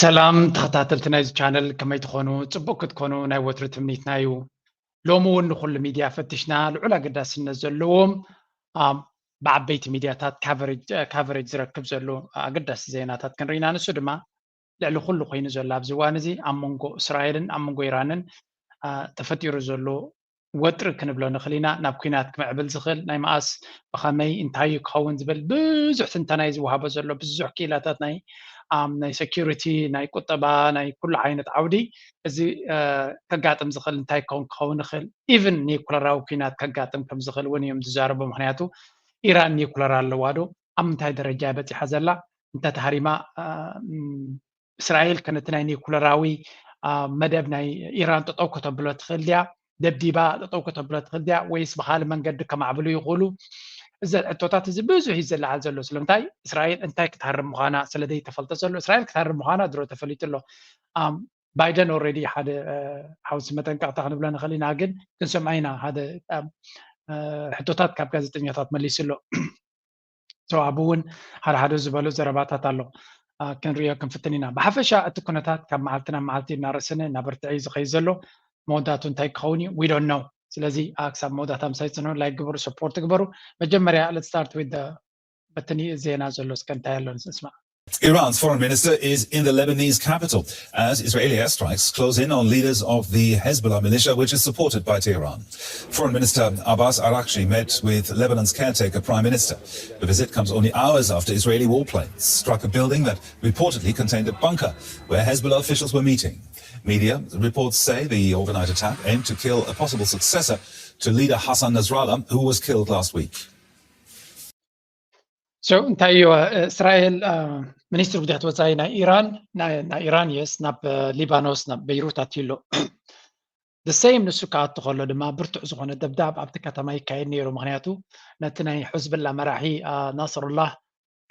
ሰላም ተኸታተልቲ ናይዚ ቻነል፣ ከመይ ትኾኑ? ጽቡቅ ክትኮኑ ናይ ወትሩ ትምኒትና እዩ። ሎሚ እውን ንኹሉ ሚድያ ፈቲሽና፣ ልዑል ኣገዳስነት ዘለዎም፣ ኣም፣ ብዓበይቲ ሚድያታት ካቨሬጅ፣ ካቨሬጅ ዝረክብ ዘሎ ኣገዳሲ ዜናታት ክንርኢና፣ ንሱ ድማ ልዕሊ ኩሉ ኮይኑ ዘሎ ኣብዚ እዋን እዚ ኣብ መንጎ እስራኤልን ኣብ መንጎ ኢራንን፣ ኣ፣ ተፈጢሩ ዘሎ ወጥሪ ክንብሎ ንኽእል ኢና። ናብ ኲናት ክምዕብል ዝኽእል ናይ መኣስ፣ ብኸመይ፣ እንታይ እዩ ክኸውን ዝብል ብዙሕ ትንተና እዩ ዝወሃቦ ዘሎ። ብዙሕ ክኢላታት ናይ፣ ኣም፣ ናይ ሴኪሪቲ፣ ናይ ቁጠባ፣ ናይ ኩሉ ዓይነት ዓውዲ እዚ፣ እ፣ ከጋጥም ዝኽእል እንታይ ክኸውን ክኸውን ይኽእል፣ ኢቭን ኒኩለራዊ ኲናት ከጋጥም ከም ዝኽእል እውን እዮም ዝዛረቡ። ምኽንያቱ ኢራን ኒኩለር ኣለዋ ዶ? ኣብ ምንታይ ደረጃ እያ በጺሓ ዘላ? እንተተሃሪማ፣ እ፣ ም፣ እስራኤል ከ ነቲ ናይ ኒኩለራዊ፣ ኣ፣ መደብ ናይ ኢራን ጠጠው ከተብሎ ትኽእል ድያ? ደብዲባ ጠጠው ከተብሎ ትኽእል ድያ? ወይስ ብኻልእ መንገዲ ከማዕብሉ ይኽእሉ? እዚ ሕቶታት እዚ ብዙሕ እዩ ዝለዓል ዘሎ። ስለምንታይ? እስራኤል እንታይ ክትሃርም ምዃና ስለ ዘይተፈልጠ ዘሎ። እስራኤል ክትሃርም ምዃና ድሮ ተፈሊጡ ኣሎ። ኣም፣ ባይደን ኦልሬዲ ሓደ፣ እ፣ ሓውሲ መጠንቀቕታ ክንብሎ ንኽእል ኢና፣ ግን ክንሰምዖ ኢና። ሓደ፣ ኣም፣ እ፣ ሕቶታት ካብ ጋዜጠኛታት መሊሱ ኣሎ። So ኣብኡ እውን ሓደ ሓደ ዝበሎ ዘረባታት ኣሎ። ኣ፣ ክንሪኦ ክንፍትን ኢና። ብሓፈሻ እቲ ኩነታት ካብ መዓልቲ ናብ መዓልቲ እናረሰነ እናበርትዐ እዩ ዝኸይድ ዘሎ። መወዳእቱ እንታይ ክኸውን እዩ? We don't know። ስለዚ፣ ኣ፣ ክሳብ መወዳእታ ምሳይ ጽንሑ፣ ላይክ ግበሩ፣ ሰፖርት ግበሩ። መጀመርያ let's start with the፣ በቲ ዜና ዘሎ እስከ እንታይ ኣሎ ንስማዕ። Iran's foreign minister is in the Lebanese capital as Israeli airstrikes close in on leaders of the Hezbollah militia, which is supported by Tehran. Foreign Minister Abbas Araghchi met with Lebanon's caretaker prime minister. The visit comes only hours after Israeli warplanes struck a building that reportedly contained a bunker where Hezbollah officials were meeting. Media reports say the overnight attack aimed to kill a possible successor to leader Hassan Nasrallah, who was killed last week. So እንታይ እዩ፣ እ፣ እስራኤል፣ እ፣ ሚኒስትሪ ጉዳያት ወጻኢ ናይ ኢራን፣ ናይ፣ ናይ ኢራን፣ የስ፣ ናብ፣ እ፣ ሊባኖስ፣ ናብ በይሩት ኣትዩ ኣሎ። The same ንሱ ክኣቱ ከሎ ድማ ብርቱዕ ዝኾነ ደብዳብ ኣብቲ ከተማ ይካየድ ነይሩ። ምኽንያቱ ነቲ ናይ ሕዝብላ መራሒ፣ ኣ፣ ናስሩላህ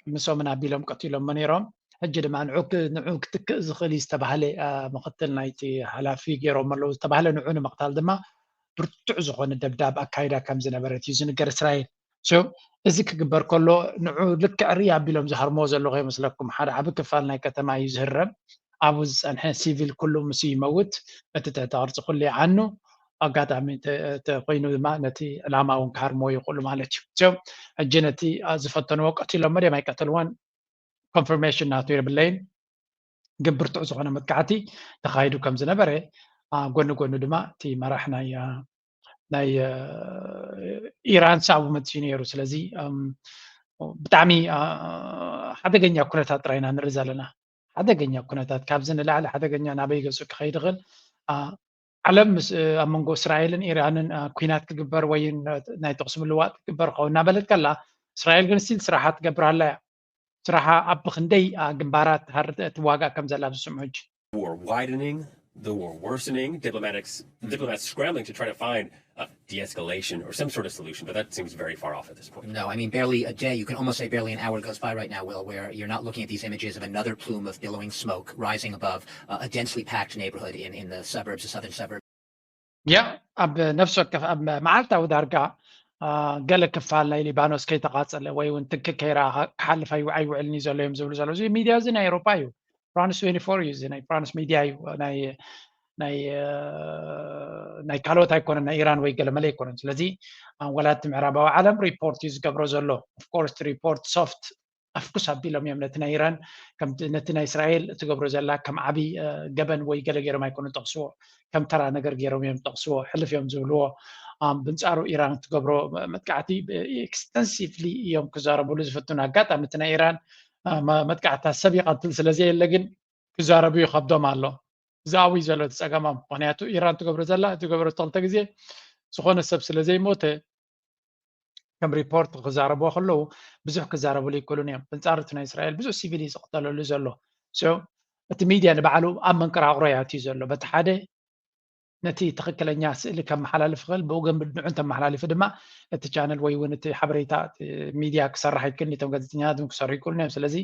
ቅድሚ ሰሙን ኣቢሎም ቀቲሎሞ ነይሮም። ሕጂ ድማ ንዑ ክ-፣ ንዑ ክትክእ ዝኽእል እዩ ዝተባህለ፣ ኣ፣ ምኽትል ናይቲ ሓላፊ ገይሮም ኣለዉ። ዝተባህለ ንዑ ንምቕታል ድማ ብርቱዕ ዝኾነ ደብዳብ ኣካይዳ ከም ዝነበረት እዩ ዝንገር እስራኤል። So፣ እዚ ክግበር ከሎ ንዑ ልክዕ ርእ ኣቢሎም ዝሃርምዎ ዘለዉ ከይመስለኩም። ሓደ ዓቢ ክፋል ናይ ከተማ እዩ ዝህረም። ኣብኡ ዝጸንሐ ሲቪል ኩሉ ምስ ይመውት፣ እቲ ትሕተ ቅርጺ ኩሉ ይዓኑ። ኣጋጣሚ እንተ-፣ እንተ ኮይኑ ድማ ነቲ ዕላማ እውን ክሃርምዎ ይኽእሉ ማለት እዩ። So፣ ሕጂ ነቲ፣ ኣ፣ ዝፈተንዎ ቀቲሎሞ ድዮም ኣይቀተልዎን ኮንፈርሜሽን ናቱ የብለይን። ግን ብርቱዕ ዝኾነ መጥቃዕቲ ተኻይዱ ከም ዝነበረ፣ ኣ፣ ጎኒ ጎኒ ድማ እቲ መራሕ ናይ፣ ኣ፣ ናይ፣ አ፣ ኢራን ሳቡ መጺኡ ነይሩ። ስለዚ፣ ኣም፣ ብጣዕሚ፣ አ፣ ሓደገኛ ኩነታት ጥራይ ኢና ንርኢ ዘለና። ሓደገኛ ኩነታት፣ ካብዚ ንላዕሊ ሓደገኛ ናበይ ገጹ ክኸይድ ይኽእል? አ፣ ዓለም ምስ፣ ኣብ መንጎ እስራኤልን ኢራንን፣ አ፣ ኲናት ክግበር ወይ ን-፣ ናይ ተኹሲ ምልዋጥ ክግበር ክኸውን እናበለት ከላ፣ እስራኤል ግን ስቲል ስራሓ ትገብር ኣላ እያ። ስራሓ ኣብ ክንደይ፣ አ፣ ግንባራት ሃር-፣ ትዋጋእ ከም ዘላ ዝስምዑ ሕጂ። War widening, the war worsening, diplomatics, diplomats scrambling to try to find uh, de-escalation or some sort of solution, but that seems very far off at this point. No, I mean, barely a day, you can almost say barely an hour goes by right now, Will, where you're not looking at these images of another plume of billowing smoke rising above uh, a densly packed neighborhood in, in the suburbs, the southern suburbs. ያ ኣብ ነፍሲ ወከፍ ኣብ መዓልታዊ ዳርጋ፣ አ፣ ገለ ክፋል ናይ ሊባኖስ ከይተቓጸለ ወይ እውን ትኪ ከይረኣ ክሓልፍ ኣይ-፣ ኣይውዕልን እዩ ዘሎ እዮም ዝብሉ ዘለዉ። እዚ ሚድያ እዚ ናይ ኤውሮጳ እዩ። ፍራንስ ትዌንቲ ፎር እዩ፣ እዚ ናይ ፍራንስ ሚድያ እዩ። ናይ፣ ናይ፣ አ፣ ናይ ካልኦት ኣይኮነን፣ ናይ ኢራን ወይ ገለ መለ ኣይኮነን። ስለዚ፣ አ፣ ወላ እቲ ምዕራባዊ ዓለም ሪፖርት እዩ ዝገብሮ ዘሎ። ኦፍኮርስ እቲ ሪፖርት ሶፍት ኣፍኩስ ኣቢሎም እዮም ነቲ ናይ ኢራን፣ ከም ነቲ ናይ እስራኤል እትገብሮ ዘላ ከም ዓቢ፣ እ፣ ገበን ወይ ገለ ገይሮም ኣይኮኑን ጠቕስዎ። ከም ተራ ነገር ገይሮም እዮም ጠቕስዎ። ሕልፍ እዮም ዝብልዎ። ኣም፣ ብንጻሩ ኢራን እትገብሮ መ-፣ መጥቃዕቲ ብ-፣ ኤክስተንሲቭሊ እዮም ክዛረብሉ ዝፍትኑ። ኣጋጣሚ እቲ ናይ ኢራን፣ እ፣ መ-፣ መጥቃዕትታት ሰብ ይቐትል ስለ ዘየለ ግን ክዛረቡ ይኸብዶም ኣሎ። እዚ ኣብኡ እዩ ዘሎ እቲ ጸገሞም። ምኽንያቱ ኢራን ትገብሮ ዘላ፣ እትገብሮ እቲ ክልተ ግዜ ዝኾነ ሰብ ስለ ዘይሞተ፣ ከም ሪፖርት ክዛረብዎ ከለዉ ብዙሕ ክዛረብሉ ኣይክእሉን እዮም። ብንጻር እቲ ናይ እስራኤል ብዙሕ ሲቪል እዩ ዝቕተለሉ ዘሎ። So እቲ ሚድያ ንባዕሉ ኣብ መንቀራቕሮ እዩ ኣትዩ ዘሎ። በቲ ሓደ ነቲ ትኽክለኛ ስእሊ ከመሓላልፍ ይኽእል፣ ብኡ ግን ንዑ እንተመሓላሊፉ ድማ እቲ ቻነል ወይ እውን እቲ ሓበሬታ፣ እቲ ሚድያ ክሰርሕ ኣይክእልን፣ እቶም ጋዜጠኛታት እውን ክሰርሑ ኣይክእሉን እዮም። ስለዚ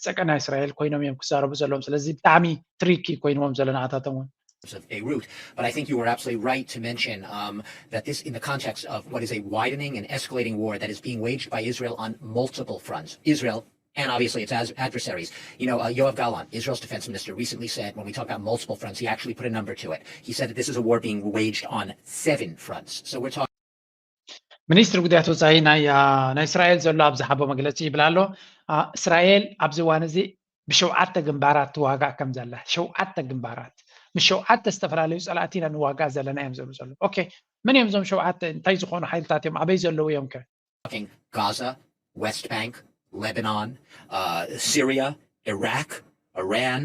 ጸቀ ናይ እስራኤል ኮይኖም እዮም ክዛረቡ ዘለዎም። ስለዚ ብጣዕሚ ትሪኪ ኮይንዎም ዘሎ ንዓታቶም እውን። Of Beirut. But I think you were absolutely right to mention um, that this, in the context of what is a widening and escalating war that is being waged by Israel on multiple fronts, Israel and obviously its adversaries. You know, uh, Yoav Gallant, Israel's defense minister, recently said, when we talk about multiple fronts, he actually put a number to it. He said that this is a war being waged on seven fronts. So we're talking. ሚኒስትሪ ጉዳያት ወፃኢ ናይ እስራኤል ዘሎ ኣብ ዝሓቦ መግለፂ ይብል ኣሎ። እስራኤል ኣብዚ እዋን እዚ ብሸውዓተ ግንባራት ትዋጋእ ከም ዘላ፣ ሸውዓተ ግንባራት፣ ምስ ሸውዓተ ዝተፈላለዩ ፀላእቲ ኢና ንዋጋእ ዘለና እዮም ዝብሉ ዘሎ። ኦኬ፣ መን እዮም እዞም ሸውዓተ? እንታይ ዝኾኑ ሓይልታት እዮም? ኣበይ ዘለዉ እዮም ከ? Gaza, West Bank, Lebanon, uh, Syria, Iraq, Iran,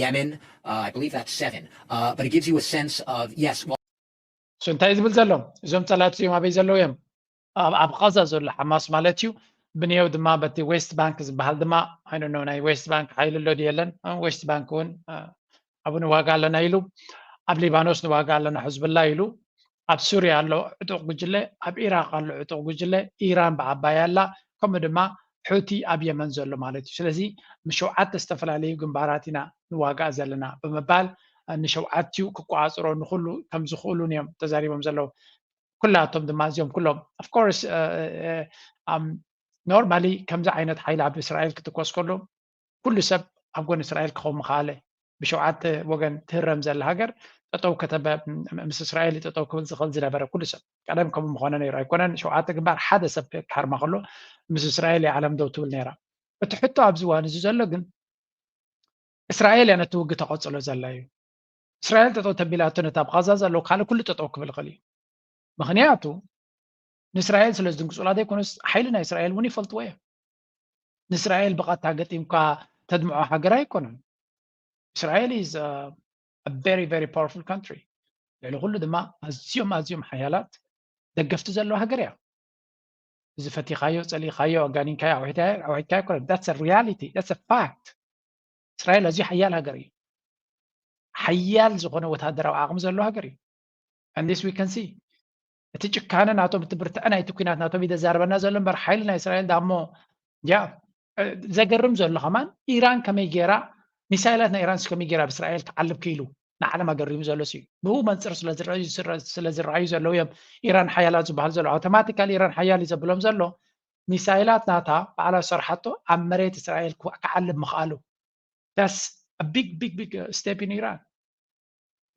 Yemen. Uh, I believe that's seven. Uh, but it gives you a sense of, yes, well, እንታይ ዝብል ዘሎ? እዞም ፀላእቲ እዚኦም ኣበይ ዘለዉ እዮም? ኣብ ቃዛ ዘሎ ሓማስ ማለት እዩ። ብንየው ድማ በቲ ዌስት ባንክ ዝበሃል ድማ ኣይኖ ናይ ዌስት ባንክ ሓይሊ ኣሎ ድዩ የለን? ዌስት ባንክ እውን ኣብኡ ንዋጋ ኣለና ኢሉ፣ ኣብ ሊባኖስ ንዋጋ ኣለና ሕዝብላ ኢሉ፣ ኣብ ሱርያ ኣሎ ዕጡቕ ጉጅለ፣ ኣብ ኢራቅ ኣሎ ዕጡቕ ጉጅለ፣ ኢራን ብዓባይ ኣላ፣ ከምኡ ድማ ሑቲ ኣብ የመን ዘሎ ማለት እዩ። ስለዚ ምስ ሸውዓተ ዝተፈላለዩ ግንባራት ኢና ንዋጋእ ዘለና ብምባል ንሸውዓቲኡ ክቆፃፀሮ ንኩሉ ከም ዝኽእሉን እዮም ተዛሪቦም ዘለዉ። ኩላቶም ድማ እዚኦም ኩሎም of course normally ከምዚ ዓይነት ሓይሊ ኣብ እስራኤል ክትኮስ ከሎ ኩሉ ሰብ ኣብ ጎኒ እስራኤል ክኸውን ምኽኣለ። ብሸውዓተ ወገን ትህረም ዘላ ሃገር ጠጠው ከተበ ምስ እስራኤል ጠጠው ክብል ዝኽእል ዝነበረ ኩሉ ሰብ። ቀደም ከምኡ ምኾነ ነይሩ ኣይኮነን። ሸውዓተ ግንባር ሓደ ሰብ ክሃርማ ከሎ ምስ እስራኤል እያ ዓለም ደው ትብል ነይራ። እቲ ሕቶ ኣብዚ እዋን እዚ ዘሎ ግን እስራኤል እያ ነቲ ውግእ ተቐፅሎ ዘላ እዩ። እስራኤል ጠጠው ተቢላቶ ነቲ ኣብ ቃዛ ዘሎ ካልእ ኩሉ ጠጠው ክብል ይኽእል እዩ። ምኽንያቱ ንእስራኤል ስለ ዝድንግፁላ ዘይኮነስ ሓይሊ ናይ እስራኤል እውን ይፈልጥዎ እዮም። ንእስራኤል ብቐጥታ ገጢምካ ተድምዖ ሃገር ኣይኮነን። እስራኤል is a very very powerful country። ልዕሊ ኩሉ ድማ ኣዝዮም ኣዝዮም ሓያላት ደገፍቲ ዘለዎ ሃገር እያ። እዚ ፈቲኻዮ፣ ፀሊእኻዮ፣ ኣጋኒንካዮ፣ ኣውሒድካዮ ኣይኮነን። That's a reality, that's a fact። እስራኤል ኣዝዩ ሓያል ሃገር እዩ። ሓያል ዝኾነ ወታደራዊ ዓቕሚ ዘለዎ ሃገር እዩ። And this we can see። እቲ ጭካነ ናቶም፣ እቲ ብርትዐ ናይቲ ኩናት ናቶም እዩ ዘዛርበና ዘሎ እምበር ሓይሊ ናይ እስራኤል ዳሞ ያ ዘገርም ዘሎ ከማን ኢራን ከመይ ገይራ ሚሳይላት ናይ ኢራን ከመይ ገይራ ኣብ እስራኤል ክዓልብ ክኢሉ ንዓለም ኣገሪሙ ዘሎ እዩ። ብኡ መንፅር ስለ ዝረኣዩ ዘለዉ እዮም ኢራን ሓያላት ዝበሃል ዘሎ። ኣውቶማቲካሊ ኢራን ሓያል እዩ ዘብሎም ዘሎ ሚሳይላት ናታ ባዕላ ዝሰርሓቶ ኣብ መሬት እስራኤል ክዓልብ ምኽኣሉ that's big big big step in ኢራን።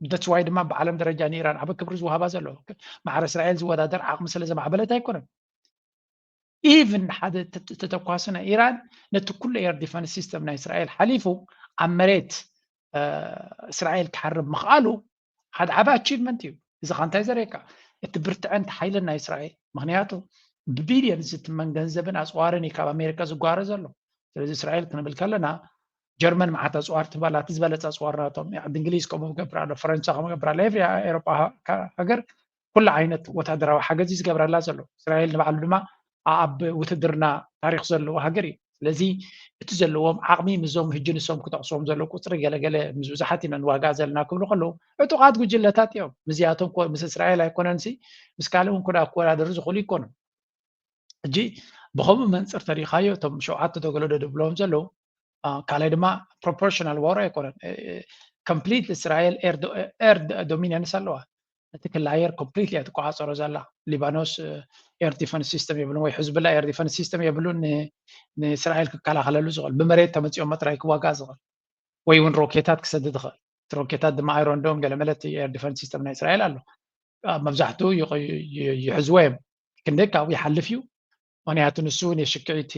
That's why ድማ ብዓለም ደረጃ ንኢራን ዓቢ ክብሪ ዝወሃባ ዘሎ። ማዕረ እስራኤል ዝወዳደር ዓቕሚ ስለ ዘማዕበለት ኣይኮነን። ኢቭን ሓደ ተተኳሲ ናይ ኢራን ነቲ ኩሉ air defense system ናይ እስራኤል ሓሊፉ ኣብ መሬት እስራኤል ክሓርብ ምኽኣሉ ሓደ ዓቢ achievement እዩ። እዚ ካ እንታይ ዘርእየካ? እቲ ብርትዐን ሓይልን ናይ እስራኤል። ምኽንያቱ ብቢልዮን ዝትመን ገንዘብን ኣፅዋርን እዩ ካብ ኣሜሪካ ዝጓረ ዘሎ። ስለዚ እስራኤል ክንብል ከለና ጀርመን መዓት ኣፅዋር ትባላ እቲ ዝበለፀ ኣፅዋር ናቶም ዓዲ እንግሊዝ ከምኡ ገብር ኣሎ፣ ፈረንሳ ከምኡ ገብር ኣሎ፣ ኤቭሪ ኤሮጳ ሃገር ኩሉ ዓይነት ወታደራዊ ሓገዝ እዩ ዝገብረላ ዘሎ። እስራኤል ንባዕሉ ድማ ኣብ ውትድርና ታሪክ ዘለዎ ሃገር እዩ። ስለዚ እቲ ዘለዎም ዓቕሚ ምዞም ህጂ ንሶም ክጠቕስዎም ዘሎ ቁፅሪ ገለገለ ምስ ብዙሓት ኢና ንዋጋ ዘለና ክብሉ ከለዉ ዕጡቓት ጉጅለታት እዮም። ምስዚኣቶም ምስ እስራኤል ኣይኮነንሲ ምስ ካልእ እውን ክወዳደሩ ዝኽእሉ ይኮኑ። ሕጂ ብኸምኡ መንፅር ተሪኻዮ እቶም ሸውዓተ ደገሎ ደድብሎም ዘለዉ ካልኣይ ድማ proportional war ኣይኮነን። Complete እስራኤል air dominance ኣለዋ። ነቲ ክሊ ኣየር completely እያ ትቆፃፀሮ ዘላ። ሊባኖስ air defense system የብሉን ወይ ሕዝብላ air defense system የብሉን ንእስራኤል ክከላኸለሉ ዝኽእል። ብመሬት ተመፂኦም መጥራይ ክዋጋእ ዝኽእል ወይ እውን ሮኬታት ክሰድድ ይኽእል። ሮኬታት ድማ ኣይሮንዶም ገለመለ እቲ air defense system ናይ እስራኤል ኣሎ። መብዛሕትኡ ይሕዝዎ እዮም። ክንደይ ካብኡ ይሓልፍ እዩ። ምክንያቱ ንሱ እውን የሽክዒት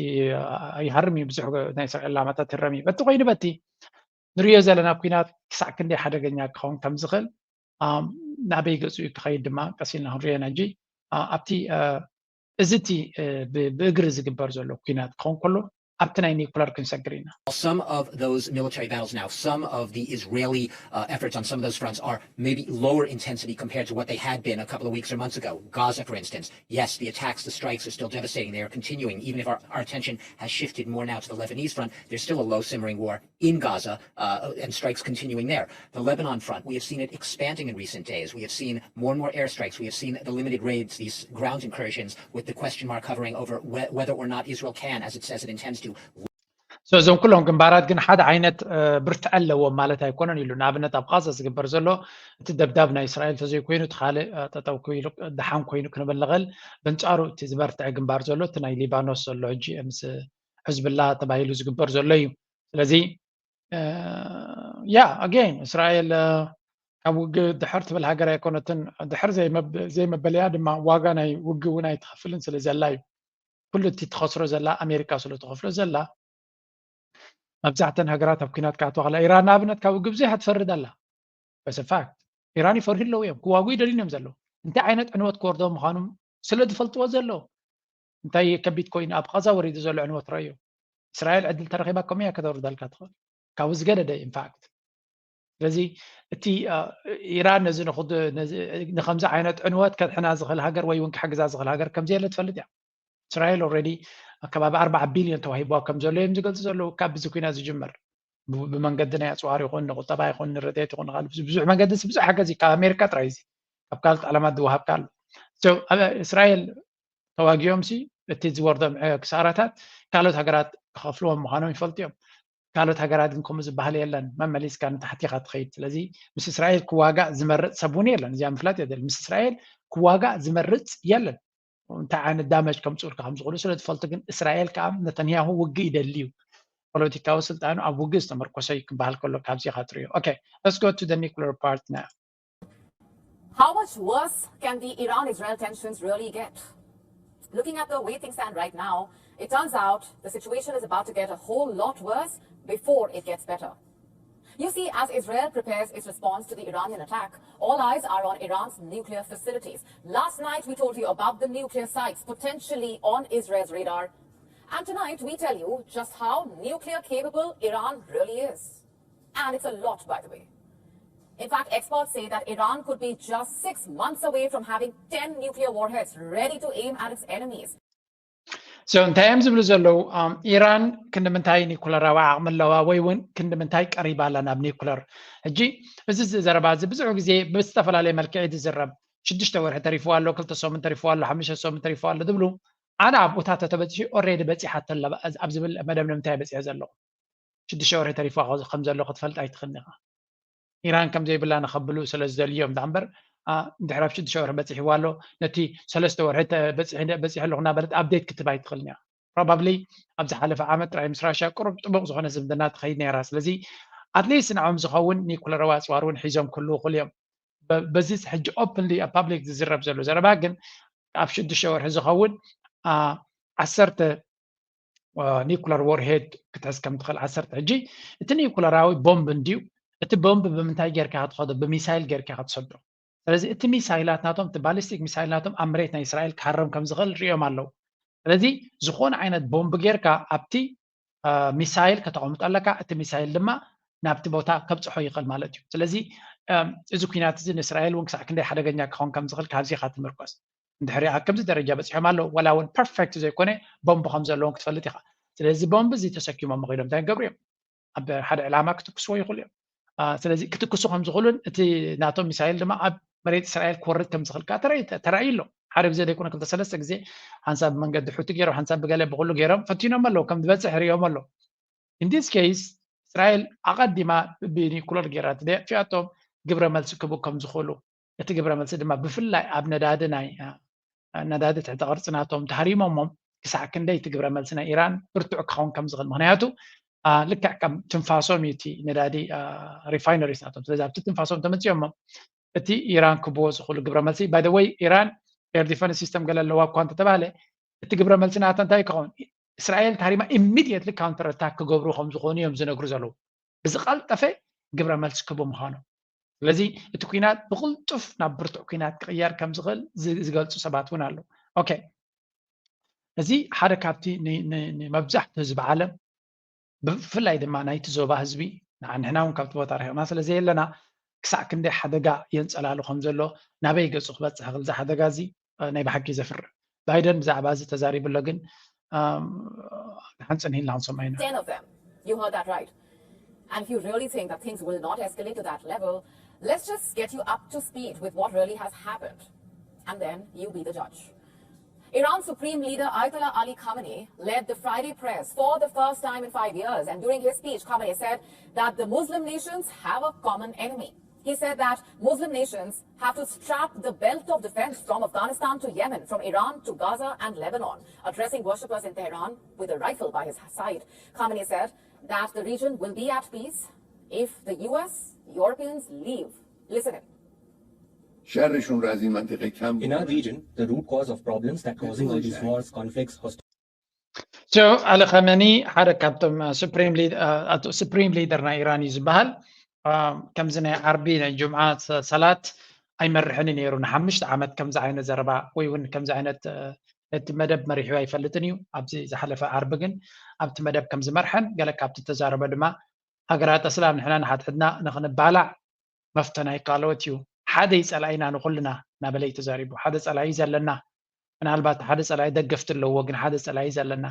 ይሃርም እዩ። ብዙሕ ናይ እስራኤል ላማታት ይረም እዩ። በቲ ኮይኑ በቲ ንሪኦ ዘለና ኩናት ክሳዕ ክንደይ ሓደገኛ ክኸውን ከም ዝኽእል ናበይ ገፁ እዩ ክኸይድ ድማ ቀስ ኢልና ክንሪኦ ኢና። ሕጂ ኣብቲ እዚ እቲ ብእግሪ ዝግበር ዘሎ ኩናት ክኸውን ከሎ ኣብቲ ናይ ኒኩለር ክንሰግር ኢና። Some of those military battles now, some of the Israeli uh, efforts on some of those fronts are maybe lower intensity compared to what they had been a couple of weeks or months ago. Gaza, for instance, yes, the attacks, the strikes are still devastating. They are continuing, even if our, our attention has shifted more now to the Lebanese front. There's still a low simmering war in Gaza uh, and strikes continuing there. The Lebanon front, we have seen it expanding in recent days. We have seen more and more airstrikes. We have seen the limited raids, these ground incursions, with the question mark hovering over whether or not Israel can, as it says it intends to. እዞም ኩሎም ግንባራት ግን ሓደ ዓይነት ብርትዐ ኣለዎም ማለት ኣይኮነን ኢሉ። ንኣብነት ኣብ ቃዛ ዝግበር ዘሎ እቲ ደብዳብ ናይ እስራኤል ተዘይኮይኑ እቲ ካልእ ጠጠው ኮይኑ ደሓን ኮይኑ ክንብል ንኽእል። በንጻሩ እቲ ዝበርትዐ ግንባር ዘሎ እቲ ናይ ሊባኖስ ዘሎ ሕጂ ምስ ሕዝብላ ተባሂሉ ዝግበር ዘሎ እዩ። ስለዚ ያ ኣጌን እስራኤል ካብ ውግእ ድሕር ትብል ሃገር ኣይኮነትን። ድሕር ዘይመበለያ ድማ ዋጋ ናይ ውግእ እውን ኣይትኸፍልን ስለ ዘላ እዩ። ኩሉ እቲ ትኸስሮ ዘላ ኣሜሪካ ስለ ትኸፍሎ ዘላ መብዛሕተን ሃገራት ኣብ ኩናት ክኣትዋ ከላ ኢራን ንኣብነት ካብ ውግእ ብዙሕ ትፈርድ ኣላ። በሰ ፋክት ኢራን ይፈርሁ ኣለዉ እዮም፣ ክዋጉ ይደልዩን እዮም ዘለዉ። እንታይ ዓይነት ዕንወት ክወርዶ ምዃኑ ስለ ዝፈልጥዎ ዘለዉ እንታይ ከቢድ ኮይኑ ኣብ ቃዛ ወሪዱ ዘሎ ዕንወት ረኣዩ። እስራኤል ዕድል ተረኺባ ከምኡ እያ ከተውርደልካ ትኽእል ካብኡ ዝገደደ ኢንፋክት። ስለዚ እቲ ኢራን ነዚ ንኸምዚ ዓይነት ዕንወት ከድሕና ዝኽእል ሃገር ወይ እውን ክሕግዛ ዝኽእል ሃገር ከምዘየለ ትፈልጥ እያ። እስራኤል ኦልሬዲ ከባቢ ኣርባዓ ቢልዮን ተዋሂብዋ ከም ዘሎ እዮም ዝገልፁ ዘለዉ ካብ እዚ ኩናት ዝጅምር ብመንገዲ ናይ ኣፅዋር ይኹን ንቁጠባ ይኹን ንረድኤት ይኹን ካልእ ብዙሕ መገዲ ብዙሕ ሓገዝ ካብ ኣሜሪካ ጥራይ እዚ ካብ ካልኦት ዓለማት ዝወሃብካ ኣሎ። እስራኤል ተዋጊኦም ሲ እቲ ዝወርዶም ክሳራታት ካልኦት ሃገራት ክኸፍልዎም ምዃኖም ይፈልጡ እዮም። ካልኦት ሃገራት ግን ከምኡ ዝበሃል የለን። መመሊስካ ንታሕቲ ኢኻ ትኸይድ። ስለዚ ምስ እስራኤል ክዋጋእ ዝመርፅ ሰብ እውን የለን። እዚኣ ምፍላጥ የድል። ምስ እስራኤል ክዋጋእ ዝመርፅ የለን። እንታይ ዓይነት ዳመጅ ከምፅኡልካ ከም ዝኽእሉ ስለ ዝፈልጡ ግን እስራኤል ከዓ ነተንያሁ ውግእ ይደሊ እዩ። ፖለቲካዊ ስልጣኑ ኣብ ውግእ ዝተመርኮሰ እዩ ክበሃል ከሎ ካብዚ ኢኻ ትሪኦ። Okay, let's go to the nuclear part now. How much worse can the Iran Israel tensions really get? Looking at the way things stand right now, it turns out the situation is about to get a whole lot worse before it gets better. You see, as Israel prepares its response to the Iranian attack, all eyes are on Iran's nuclear facilities. Last night, we told you about the nuclear sites potentially on Israel's radar. And tonight, we tell you just how nuclear capable Iran really is. And it's a lot, by the way. In fact, experts say that Iran could be just six months away from having ten nuclear warheads ready to aim at its enemies. So እንታይ እዮም ዝብሉ ዘለዉ? ኢራን ክንዲ ምንታይ ኒኩለራዊ ዓቕሚ ኣለዋ ወይ እውን ክንዲ ምንታይ ቀሪባ ኣላ ናብ ኒኩለር? ሕጂ እዚ ዘረባ እዚ ብዙሕ ግዜ ብዝተፈላለየ መልክዕ ዝዝረብ። ሽዱሽተ ወርሒ ተሪፍዋ ኣሎ፣ ክልተ ሰሙን ተሪፍዋ ኣሎ፣ ሓሙሽተ ሰሙን ተሪፍዋ ኣሎ ዝብሉ ኣነ ኣብኡታት ተተበፂሑ ኦሬዲ በፂሓቶ ኣብ ዝብል መደምደምታ እየ በፂሐ ዘለኹ። ሽዱሽተ ወርሒ ተሪፍዋ ከም ዘሎ ክትፈልጥ ኣይትኽእልን ኢኻ። ኢራን ከም ዘይብላ ንኸብሉ ስለ ዝደልዮም ዳ እምበር ድሕሪ ኣብ ሽዱሽተ ወርሒ በፂሕዋ ኣሎ ነቲ ሰለስተ ወርሒ በፂሐ ኣለኹ እናበለት ኣብዴት ክትብ ኣይትኽእልን እያ። ፕሮባብሊ ኣብ ዝሓለፈ ዓመት ጥራይ ምስ ራሽያ ቅሩብ ጥቡቕ ዝኾነ ዝምድና ትኸይድ ነይራ። ስለዚ ኣትሊስት ንዖም ዝኸውን ኒኩለራዊ ኣፅዋር እውን ሒዞም ክህልዉ ይኽእሉ እዮም። በዚ ሕጂ ኦፕንሊ ኣብ ፓብሊክ ዝዝረብ ዘሎ ዘረባ ግን ኣብ ሽዱሽተ ወርሒ ዝኸውን ዓሰርተ ኒኩለር ዎርሄድ ክትሕዝ ከም ትኽእል ዓሰርተ ሕጂ እቲ ኒኩለራዊ ቦምብ እንድዩ። እቲ ቦምብ ብምንታይ ጌርካ ክትኸዶ? ብሚሳይል ጌርካ ክትሰዶ። ስለዚ እቲ ሚሳይላት ናቶም እቲ ባሊስቲክ ሚሳይል ናቶም ኣብ መሬት ናይ እስራኤል ክሃረም ከም ዝኽእል ሪኦም ኣለዉ። ስለዚ ዝኾነ ዓይነት ቦምብ ጌርካ ኣብቲ ሚሳይል ከተቐምጦ ኣለካ። እቲ ሚሳይል ድማ ናብቲ ቦታ ከብፅሖ ይኽእል ማለት እዩ። ስለዚ እዚ ኩናት እዚ ንእስራኤል እውን ክሳዕ ክንደይ ሓደገኛ ክኸውን ከም ዝኽእል ካብዚ ኢኻ ትምርኮስ። እንድሕሪ ኣብ ከምዚ ደረጃ በፂሖም ኣለዉ ዋላ እውን ፐርፌክት ዘይኮነ ቦምብ ከም ዘለዎም ክትፈልጥ ኢኻ። ስለዚ ቦምብ እዚ ተሰኪሞም መኺዶም እንታይ ክገብሩ እዮም? ኣብ ሓደ ዕላማ ክትኩስዎ ይኽእሉ እዮም። ስለዚ ክትኩሱ ከም ዝኽእሉን እቲ ናቶም ሚሳይል ድማ ኣብ መሬት እስራኤል ክወርድ ከም ዝኽእል ከዓ ተራእዩ ኣሎ። ሓደ ግዜ ዘይኮነ ክልተ ሰለስተ ግዜ ሓንሳብ ብመንገዲ ሑቲ ገይሮም ሓንሳብ ብገለ ብኩሉ ገይሮም ፈቲኖም ኣለዉ ከም ዝበፅሕ ሪኦም ኣለዉ። In this case እስራኤል ኣቐዲማ ብኒኩለር ገይራ ተደፊኣቶም ግብረ መልሲ ክቡ ከም ዝኽእሉ እቲ ግብረ መልሲ ድማ ብፍላይ ኣብ ነዳዲ ናይ ነዳዲ ትሕተ ቅርፂ ናቶም ተሃሪሞሞም ክሳዕ ክንደይ እቲ ግብረ መልሲ ናይ ኢራን ብርቱዕ ክኸውን ከም ዝኽእል ምክንያቱ ልክዕ ከም ትንፋሶም እዩ እቲ ነዳዲ ሪፋይነሪስ ናቶም ስለዚ ኣብቲ ትንፋሶም ተመፂኦሞም እቲ ኢራን ክብዎ ዝኽእሉ ግብረ መልሲ by the way ኢራን air defense system ገለ ኣለዋ እኳ እንተተባህለ እቲ ግብረ መልሲ ናታ እንታይ ክኸውን እስራኤል ተሃሪማ immediately counter attack ክገብሩ ከም ዝኾኑ እዮም ዝነግሩ ዘለዉ ብዝቐልጠፈ ግብረ መልሲ ክቡ ምዃኑ ስለዚ እቲ ኩናት ብቕልጡፍ ናብ ብርቱዕ ኩናት ክቕየር ከም ዝኽእል ዝገልፁ ሰባት እውን ኣለዉ okay እዚ ሓደ ካብቲ ንመብዛሕትኡ ህዝቢ ዓለም ብፍላይ ድማ ናይቲ ዞባ ህዝቢ ንሕና እውን ካብቲ ቦታ ርሒቕና ስለ ዘየለና ክሳዕ ክንደይ ሓደጋ የንፀላሉ ከም ዘሎ ናበይ ገፁ ክበፅሕ ክእል እዚ ሓደጋ እዚ ናይ ብሓቂ ዘፍርህ ባይደን ብዛዕባ እዚ ተዛሪቡ ኣሎ ግን ሓንፅን ኢልና ክንሰምዖ ኢና Ten of them. You heard that right. And if you really think that things will not escalate to that level, let's just get you up to speed with what really has happened. And then you be the judge. Iran's Supreme Leader Ayatollah Ali Khamenei led the Friday prayers for the first time in five years. And during his speech, Khamenei said that the Muslim nations have a common enemy. He said that Muslim nations have to strap the belt of defense from Afghanistan to Yemen, from Iran to Gaza and Lebanon. Addressing worshippers in Tehran with a rifle by his side, Khamenei said that the region will be at peace if the U S, Europeans leave. Listen in. شرشون رو از این منطقه کم In our region, the root cause of problems that causing all these wars, conflicts, hostilities, So ኣሊ ኸመኒ ሓደ ካብቶም ሱፕሪም ሊደር ናይ ኢራን እዩ ዝበሃል። ከምዚ ናይ ዓርቢ ናይ ጁምዓ ሰላት ኣይመርሕን ነይሩ ንሓምሽተ ዓመት ከምዚ ዓይነት ዘረባ ወይ እውን ከምዚ ዓይነት እቲ መደብ መሪሑ ኣይፈልጥን እዩ። ኣብዚ ዝሓለፈ ዓርቢ ግን ኣብቲ መደብ ከም ዝመርሐን ገለ ካብቲ ተዛረበ ድማ ሃገራት ኣስላም ንሕና ንሓድሕድና ንኽንባላዕ መፍተና ይቃለወት እዩ። ሓደ እዩ ጸላኢና ንኹልና እናበለ እዩ ተዛሪቡ። ሓደ ጸላኢ እዩ ዘለና። ምናልባት ሓደ ጸላኢ ደገፍቲ ኣለዎ፣ ግን ሓደ ጸላኢ እዩ ዘለና።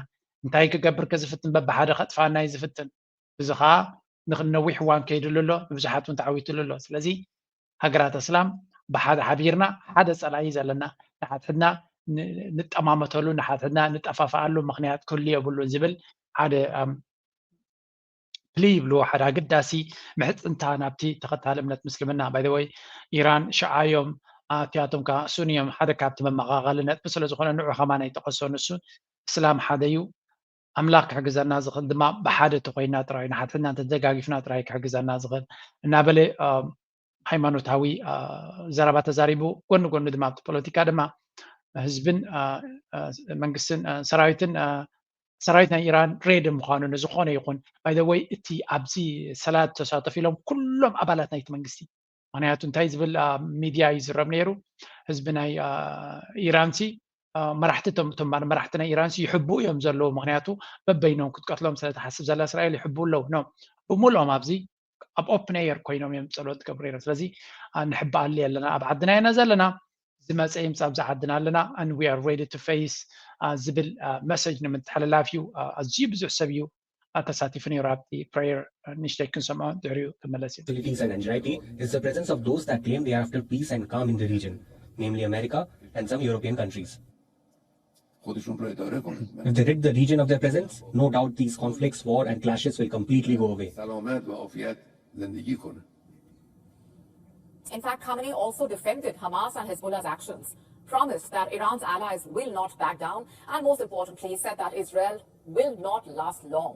እንታይ ክገብር ከ ዝፍትን በብሓደ ከጥፋና እዩ ዝፍትን። እዚ ኸዓ ንነዊሕ እዋን ከይድሉ ኣሎ፣ ንብዙሓት እውን ተዓዊትሉ ኣሎ። ስለዚ ሃገራት ኣስላም ብሓደ ሓቢርና ሓደ ጸላኢ እዩ ዘለና። ንሓድሕድና ንጠማመተሉ፣ ንሓድሕድና ንጠፋፍኣሉ ምኽንያት ክህሉ የብሉን ዝብል ሓደ ፕሊ ይብልዎ ሓደ ኣገዳሲ ምሕፅንታ ናብቲ ተኸታሊ እምነት ምስልምና። ባይ ወይ ኢራን ሽዓዮም ኣትያቶም ከዓ ሱንዮም ሓደ ካብቲ መመቓቐሊ ነጥቢ ስለ ዝኾነ ንዑ ከማን ኣይጠቐሶ። ንሱ እስላም ሓደ እዩ። ኣምላኽ ክሕግዘና ዝኽእል ድማ ብሓደ ተኮይና ጥራይ ንሓድሕድና እንተተደጋጊፍና ጥራይ ክሕግዘና ዝኽእል እናበለ ሃይማኖታዊ ዘረባ ተዛሪቡ። ጎኒ ጎኒ ድማ ኣብቲ ፖለቲካ ድማ ህዝብን መንግስትን ሰራዊትን ሰራዊት ናይ ኢራን ሬድ ምዃኑ ንዝኾነ ይኹን ባይዘወይ እቲ ኣብዚ ሰላት ተሳተፍ ኢሎም ኩሎም ኣባላት ናይቲ መንግስቲ። ምክንያቱ እንታይ ዝብል ሚድያ እዩ ዝረብ ነይሩ? ህዝቢ ናይ ኢራንሲ መራሕቲ ቶም መራሕቲ ናይ ኢራንሲ ይሕቡ እዮም ዘለዉ። ምክንያቱ በበይኖም ክትቀትሎም ስለትሓስብ ዘላ እስራኤል ይሕቡ ኣለዉ ኖ ብምልኦም ኣብዚ ኣብ ኦፕን ኤየር ኮይኖም እዮም ፀሎት ዝገብሩ ነይሮም። ስለዚ ንሕበኣሉ ኣለና፣ ኣብ ዓድና ኢና ዘለና፣ ዝመፀ ይምፃ ኣብዚ ዓድና ኣለና and we are ready to face ዝብል መሰጅ ንምትሕልላፍ እዩ። ኣዝዩ ብዙሕ ሰብ እዩ ተሳቲፉ ነይሩ ኣብቲ ፕሬየር። ንሽተይ ክንሰምዖ ድሕሪኡ ክመለስ እዩ። hostilities and anxiety is the presence of those that claim they are after peace and calm in the region, namely America and some European countries. خودشون رو اداره کنن. If they rid the region of their presence, no doubt these conflicts, war, and clashes will completely go away. سلامت و عافیت زندگی کنن. In fact, Khamenei also defended Hamas and Hezbollah's actions, promised that Iran's allies will not back down, and most importantly, said that Israel will not last long.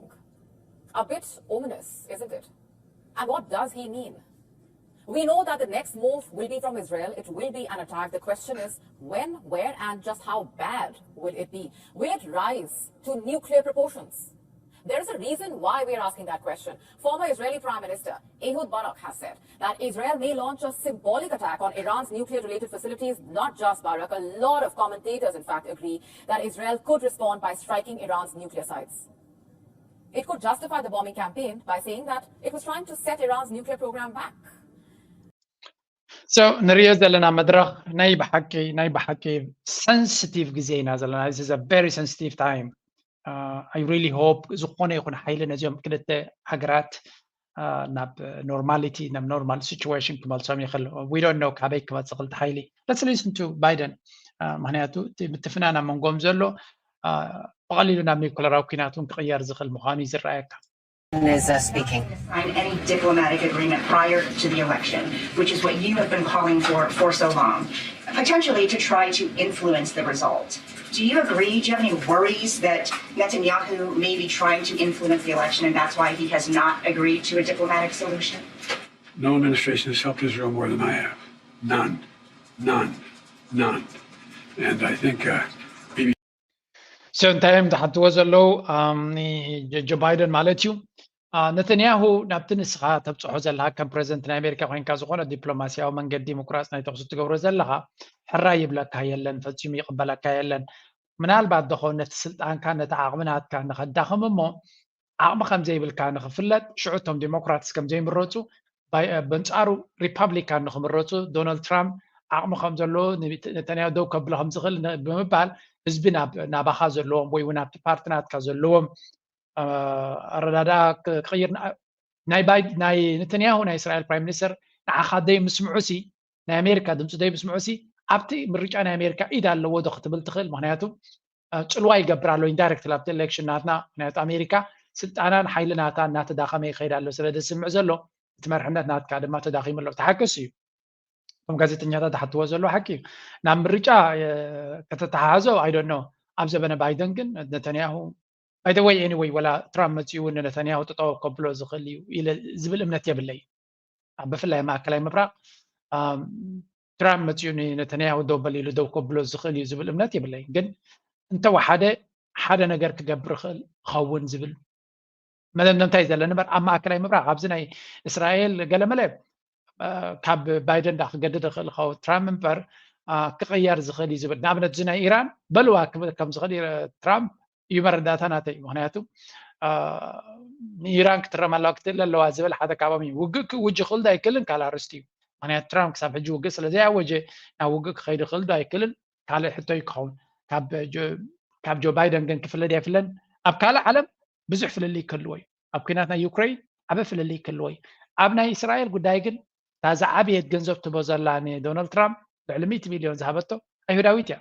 A bit ominous, isn't it? And what does he mean? We know that the next move will be from Israel. It will be an attack. The question is when, where, and just how bad will it be? Will it rise to nuclear proportions? There is a reason why we are asking that question. Former Israeli Prime Minister Ehud Barak has said that Israel may launch a symbolic attack on Iran's nuclear related facilities, not just Barak. A lot of commentators, in fact, agree that Israel could respond by striking Iran's nuclear sites. It could justify the bombing campaign by saying that it was trying to set Iran's nuclear program back. So ንሪኦ ዘለና መድረኽ ናይ ብሓቂ ናይ ብሓቂ ሰንስቲቭ ግዜ ኢና ዘለና። This is a very sensitive time. I really hope ዝኾነ ይኹን ሓይሊ ነዚኦም ክልተ ሃገራት ናብ ኖርማሊቲ ናብ ኖርማል ሲቹዌሽን ክመልሶም ይኽእል። We don't know ካበይ ክመፅእ ክልተ ሓይሊ። Let's listen to Biden. ምክንያቱ እቲ ምትፍናን ኣብ መንጎም ዘሎ ብቐሊሉ ናብ ኒውክለራዊ ኩናት እውን ክቕየር ዝኽእል ምዃኑ እዩ ዝረኣየካ። is uh, speaking. Sign any diplomatic agreement prior to the election, which is what you have been calling for for so long, potentially to try to influence the result. Do you agree? Do you have any worries that Netanyahu may be trying to influence the election and that's why he has not agreed to a diplomatic solution? No administration has helped Israel more than I have. None. None. None. And I think uh, So እንታይ እዮም ዝሓትዎ ዘለዉ ጆ ባይደን ማለት እዩ። ነተንያሁ ናብቲ ንስኻ ተብፅሖ ዘለካ ከም ፕሬዚደንት ናይ ኣሜሪካ ኮይንካ ዝኾነ ዲፕሎማሲያዊ መንገዲ ምቁራፅ ናይ ተኩሲ ትገብሮ ዘለኻ ሕራይ ይብለካ የለን፣ ፈፂሙ ይቕበለካ የለን። ምናልባት ደኾን ነቲ ስልጣንካ ነቲ ዓቕሚ ናትካ ንኸዳኽም እሞ ዓቕሚ ከም ዘይብልካ ንኽፍለጥ ሽዑ እቶም ዲሞክራትስ ከም ዘይምረፁ በንፃሩ ሪፓብሊካን ንኽምረፁ ዶናልድ ትራምፕ ዓቕሚ ከም ዘለዎ ነተንያሁ ደው ከብሎ ከም ዝኽእል ብምባል ህዝቢ ናባኻ ዘለዎም ወይ እውን ኣብቲ ፓርቲ ናትካ ዘለዎም ኣረዳድኣ ክቕይር ናይ ባይ ናይ ነተንያሁ ናይ እስራኤል ፕራይም ሚኒስተር ንዓኻ ደይ ምስምዑ ሲ ናይ ኣሜሪካ ድምፂ ደይ ምስምዑ ሲ ኣብቲ ምርጫ ናይ ኣሜሪካ ኢድ ኣለዎ ዶ ክትብል ትኽእል? ምክንያቱ ፅልዋ ይገብር ኣሎ ኢንዳይረክት ኣብቲ ኤሌክሽን ናትና። ምክንያቱ ኣሜሪካ ስልጣናን ሓይሊ ናታ እናተዳኸመ ይኸይድ ኣሎ ስለ ዝስምዕ ዘሎ እቲ መርሕነት ናትካ ድማ ተዳኺሙ ኣሎ። ተሓከስ እዩ። እቶም ጋዜጠኛታት ዝሓትዎ ዘለዉ ሓቂ እዩ። ናብ ምርጫ ከተተሓሓዞ ኣይደኖ። ኣብ ዘበነ ባይደን ግን ነተንያሁ ባይደወይ ኤኒወይ ወላ ትራምፕ መፅኡ እውን ነተንያሁ ጠጠው ከብሎ ዝኽእል እዩ ኢለ ዝብል እምነት የብለይ። ብፍላይ ማእከላይ ምብራቕ ትራምፕ መፅኡ ነተንያሁ ደው በል ኢሉ ደው ከብሎ ዝኽእል እዩ ዝብል እምነት የብለይ። ግን እንተወሓደ ሓደ ነገር ክገብር ይኽእል ኸውን ዝብል መደምደምታ እዩ ዘለኒ እምበር ኣብ ማእከላይ ምብራቕ ኣብዚ ናይ እስራኤል ገለመለ ካብ ባይደን ዳ ክገድድ ይኽእል ኸው ትራምፕ እምበር ክቕየር ዝኽእል እዩ ዝብል ንኣብነት እዚ ናይ ኢራን በልዋ ክብል ከም ዝኽእል ትራምፕ እዩ መረዳእታ ናተይ እዩ። ምክንያቱ ንኢራን ክትረም ኣለዋ ክትእል ኣለዋ ዝብል ሓደ ካብኦም እዩ። ውግእ ክውጅ ክእል ዶ ኣይክእልን ካልእ ኣርስቲ እዩ። ምክንያቱ ትራምፕ ክሳብ ሕጂ ውግእ ስለ ዘይኣወጀ ናብ ውግእ ክኸይድ ይኽእል ዶ ኣይክእልን ካልእ ሕቶ እዩ ክኸውን። ካብ ጆ ባይደን ግን ክፍለድ ኣይፍለን። ኣብ ካልእ ዓለም ብዙሕ ፍልልይ ክህልዎ እዩ። ኣብ ኩናት ናይ ዩክሬን ዓበ ፍልልይ ክህልዎ እዩ። ኣብ ናይ እስራኤል ጉዳይ ግን እታ ዝዓበየት ገንዘብ ትቦ ዘላ ንዶናልድ ትራምፕ ልዕሊ ሚእቲ ሚልዮን ዝሃበቶ ኣይሁዳዊት እያ።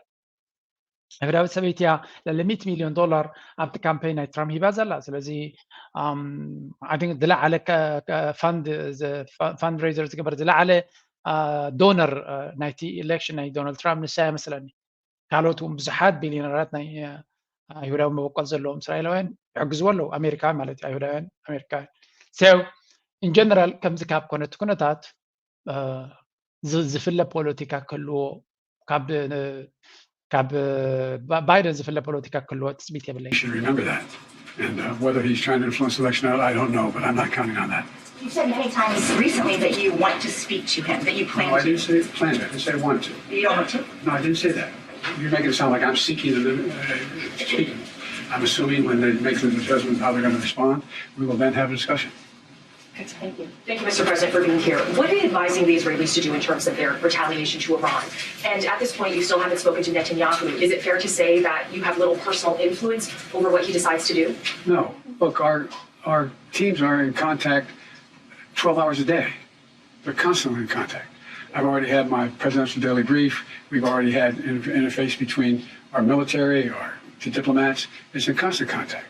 ኣይሁዳዊት ሰበይቲ እያ ልዕሊ ሚእቲ ሚልዮን ዶላር ኣብቲ ካምፔን ናይ ትራምፕ ሂባ ዘላ። ስለዚ ዝለዓለ ፋንድሬዘር ዝገበር ዝለዓለ ዶነር ናይቲ ኢሌክሽን ናይ ዶናልድ ትራምፕ ንሳ እያ መስለኒ። ካልኦት እውን ብዙሓት ቢልዮነራት ናይ ኣይሁዳዊ መበቆል ዘለዎም እስራኤላውያን ይሕግዝዎ ኣለዉ። ኣሜሪካውያን ማለት እዩ። ኣይሁዳውያን ኣሜሪካውያን ሰው ኢንጀነራል ከምዚ ካብ ኮነ እቲ ኩነታት ዝፍለ ፖለቲካ ክህልዎ ካብ ባይደን ዝፍለ ፖለቲካ ክህልዎ ትፅቢት የብለይ። And uh, whether he's trying to influence the election or not, I don't know, but I'm not counting on that. You've said many times recently that you want to speak to him, that you plan No, I to. didn't say plan to. I didn't say want to. You don't want to? No, I didn't say that. You're making it sound like I'm seeking to uh, speak. I'm assuming when they make the judgment how they're going to respond, we will then have a discussion. Thank you. Thank you, Mister President, for being here. What are you advising the Israelis to do in terms of their retaliation to Iran? And at this point, you still haven't spoken to Netanyahu. Is it fair to say that you have little personal influence over what he decides to do? No, look, our our teams are in contact twelve hours a day. They're constantly in contact. I've already had my presidential daily brief. We've already had an interface between our military, our the diplomats. It's in constant contact.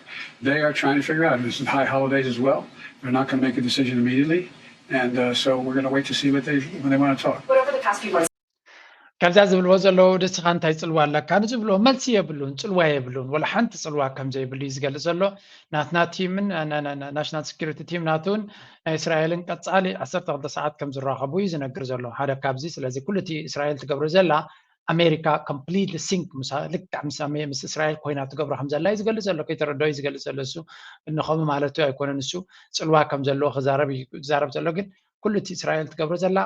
They are trying to figure out. This is high holidays as well. They're not going to make a decision immediately, and uh, so we're going to wait to see what they when they want to talk. But over the past few months, ካብዛ ዝብልዎ ዘለዉ ደስኻ እንታይ ፅልዋ ኣለካ ንዝብልዎ መልሲ የብሉን፣ ፅልዋ የብሉን፣ ወላ ሓንቲ ፅልዋ ከም ዘይብሉ እዩ ዝገልፅ ዘሎ። ናትና ቲምን ናሽናል ሴኩሪቲ ቲም ናቱን ናይ እስራኤልን ቀፃሊ ዓሰርተ ክልተ ሰዓት ከም ዝራኸቡ እዩ ዝነግር ዘሎ ሓደ ካብዚ። ስለዚ ኩሉ እቲ እስራኤል ትገብሮ ዘላ ኣሜሪካ ኮምፕሊትሊ ሲንክ ልክዕ ምስ እስራኤል ኮይና ትገብሮ ከም ዘላ እዩ ዝገልፅ ዘሎ። ከይተረድኦ እዩ ዝገልፅ ዘሎ። እሱ እንኸም ማለቱ ኣይኮነን። እሱ ፅልዋ ከም ዘለዎ ክዛረብ እዩ ዝዛረብ ዘሎ። ግን ኩሉ እቲ እስራኤል ትገብሮ ዘላ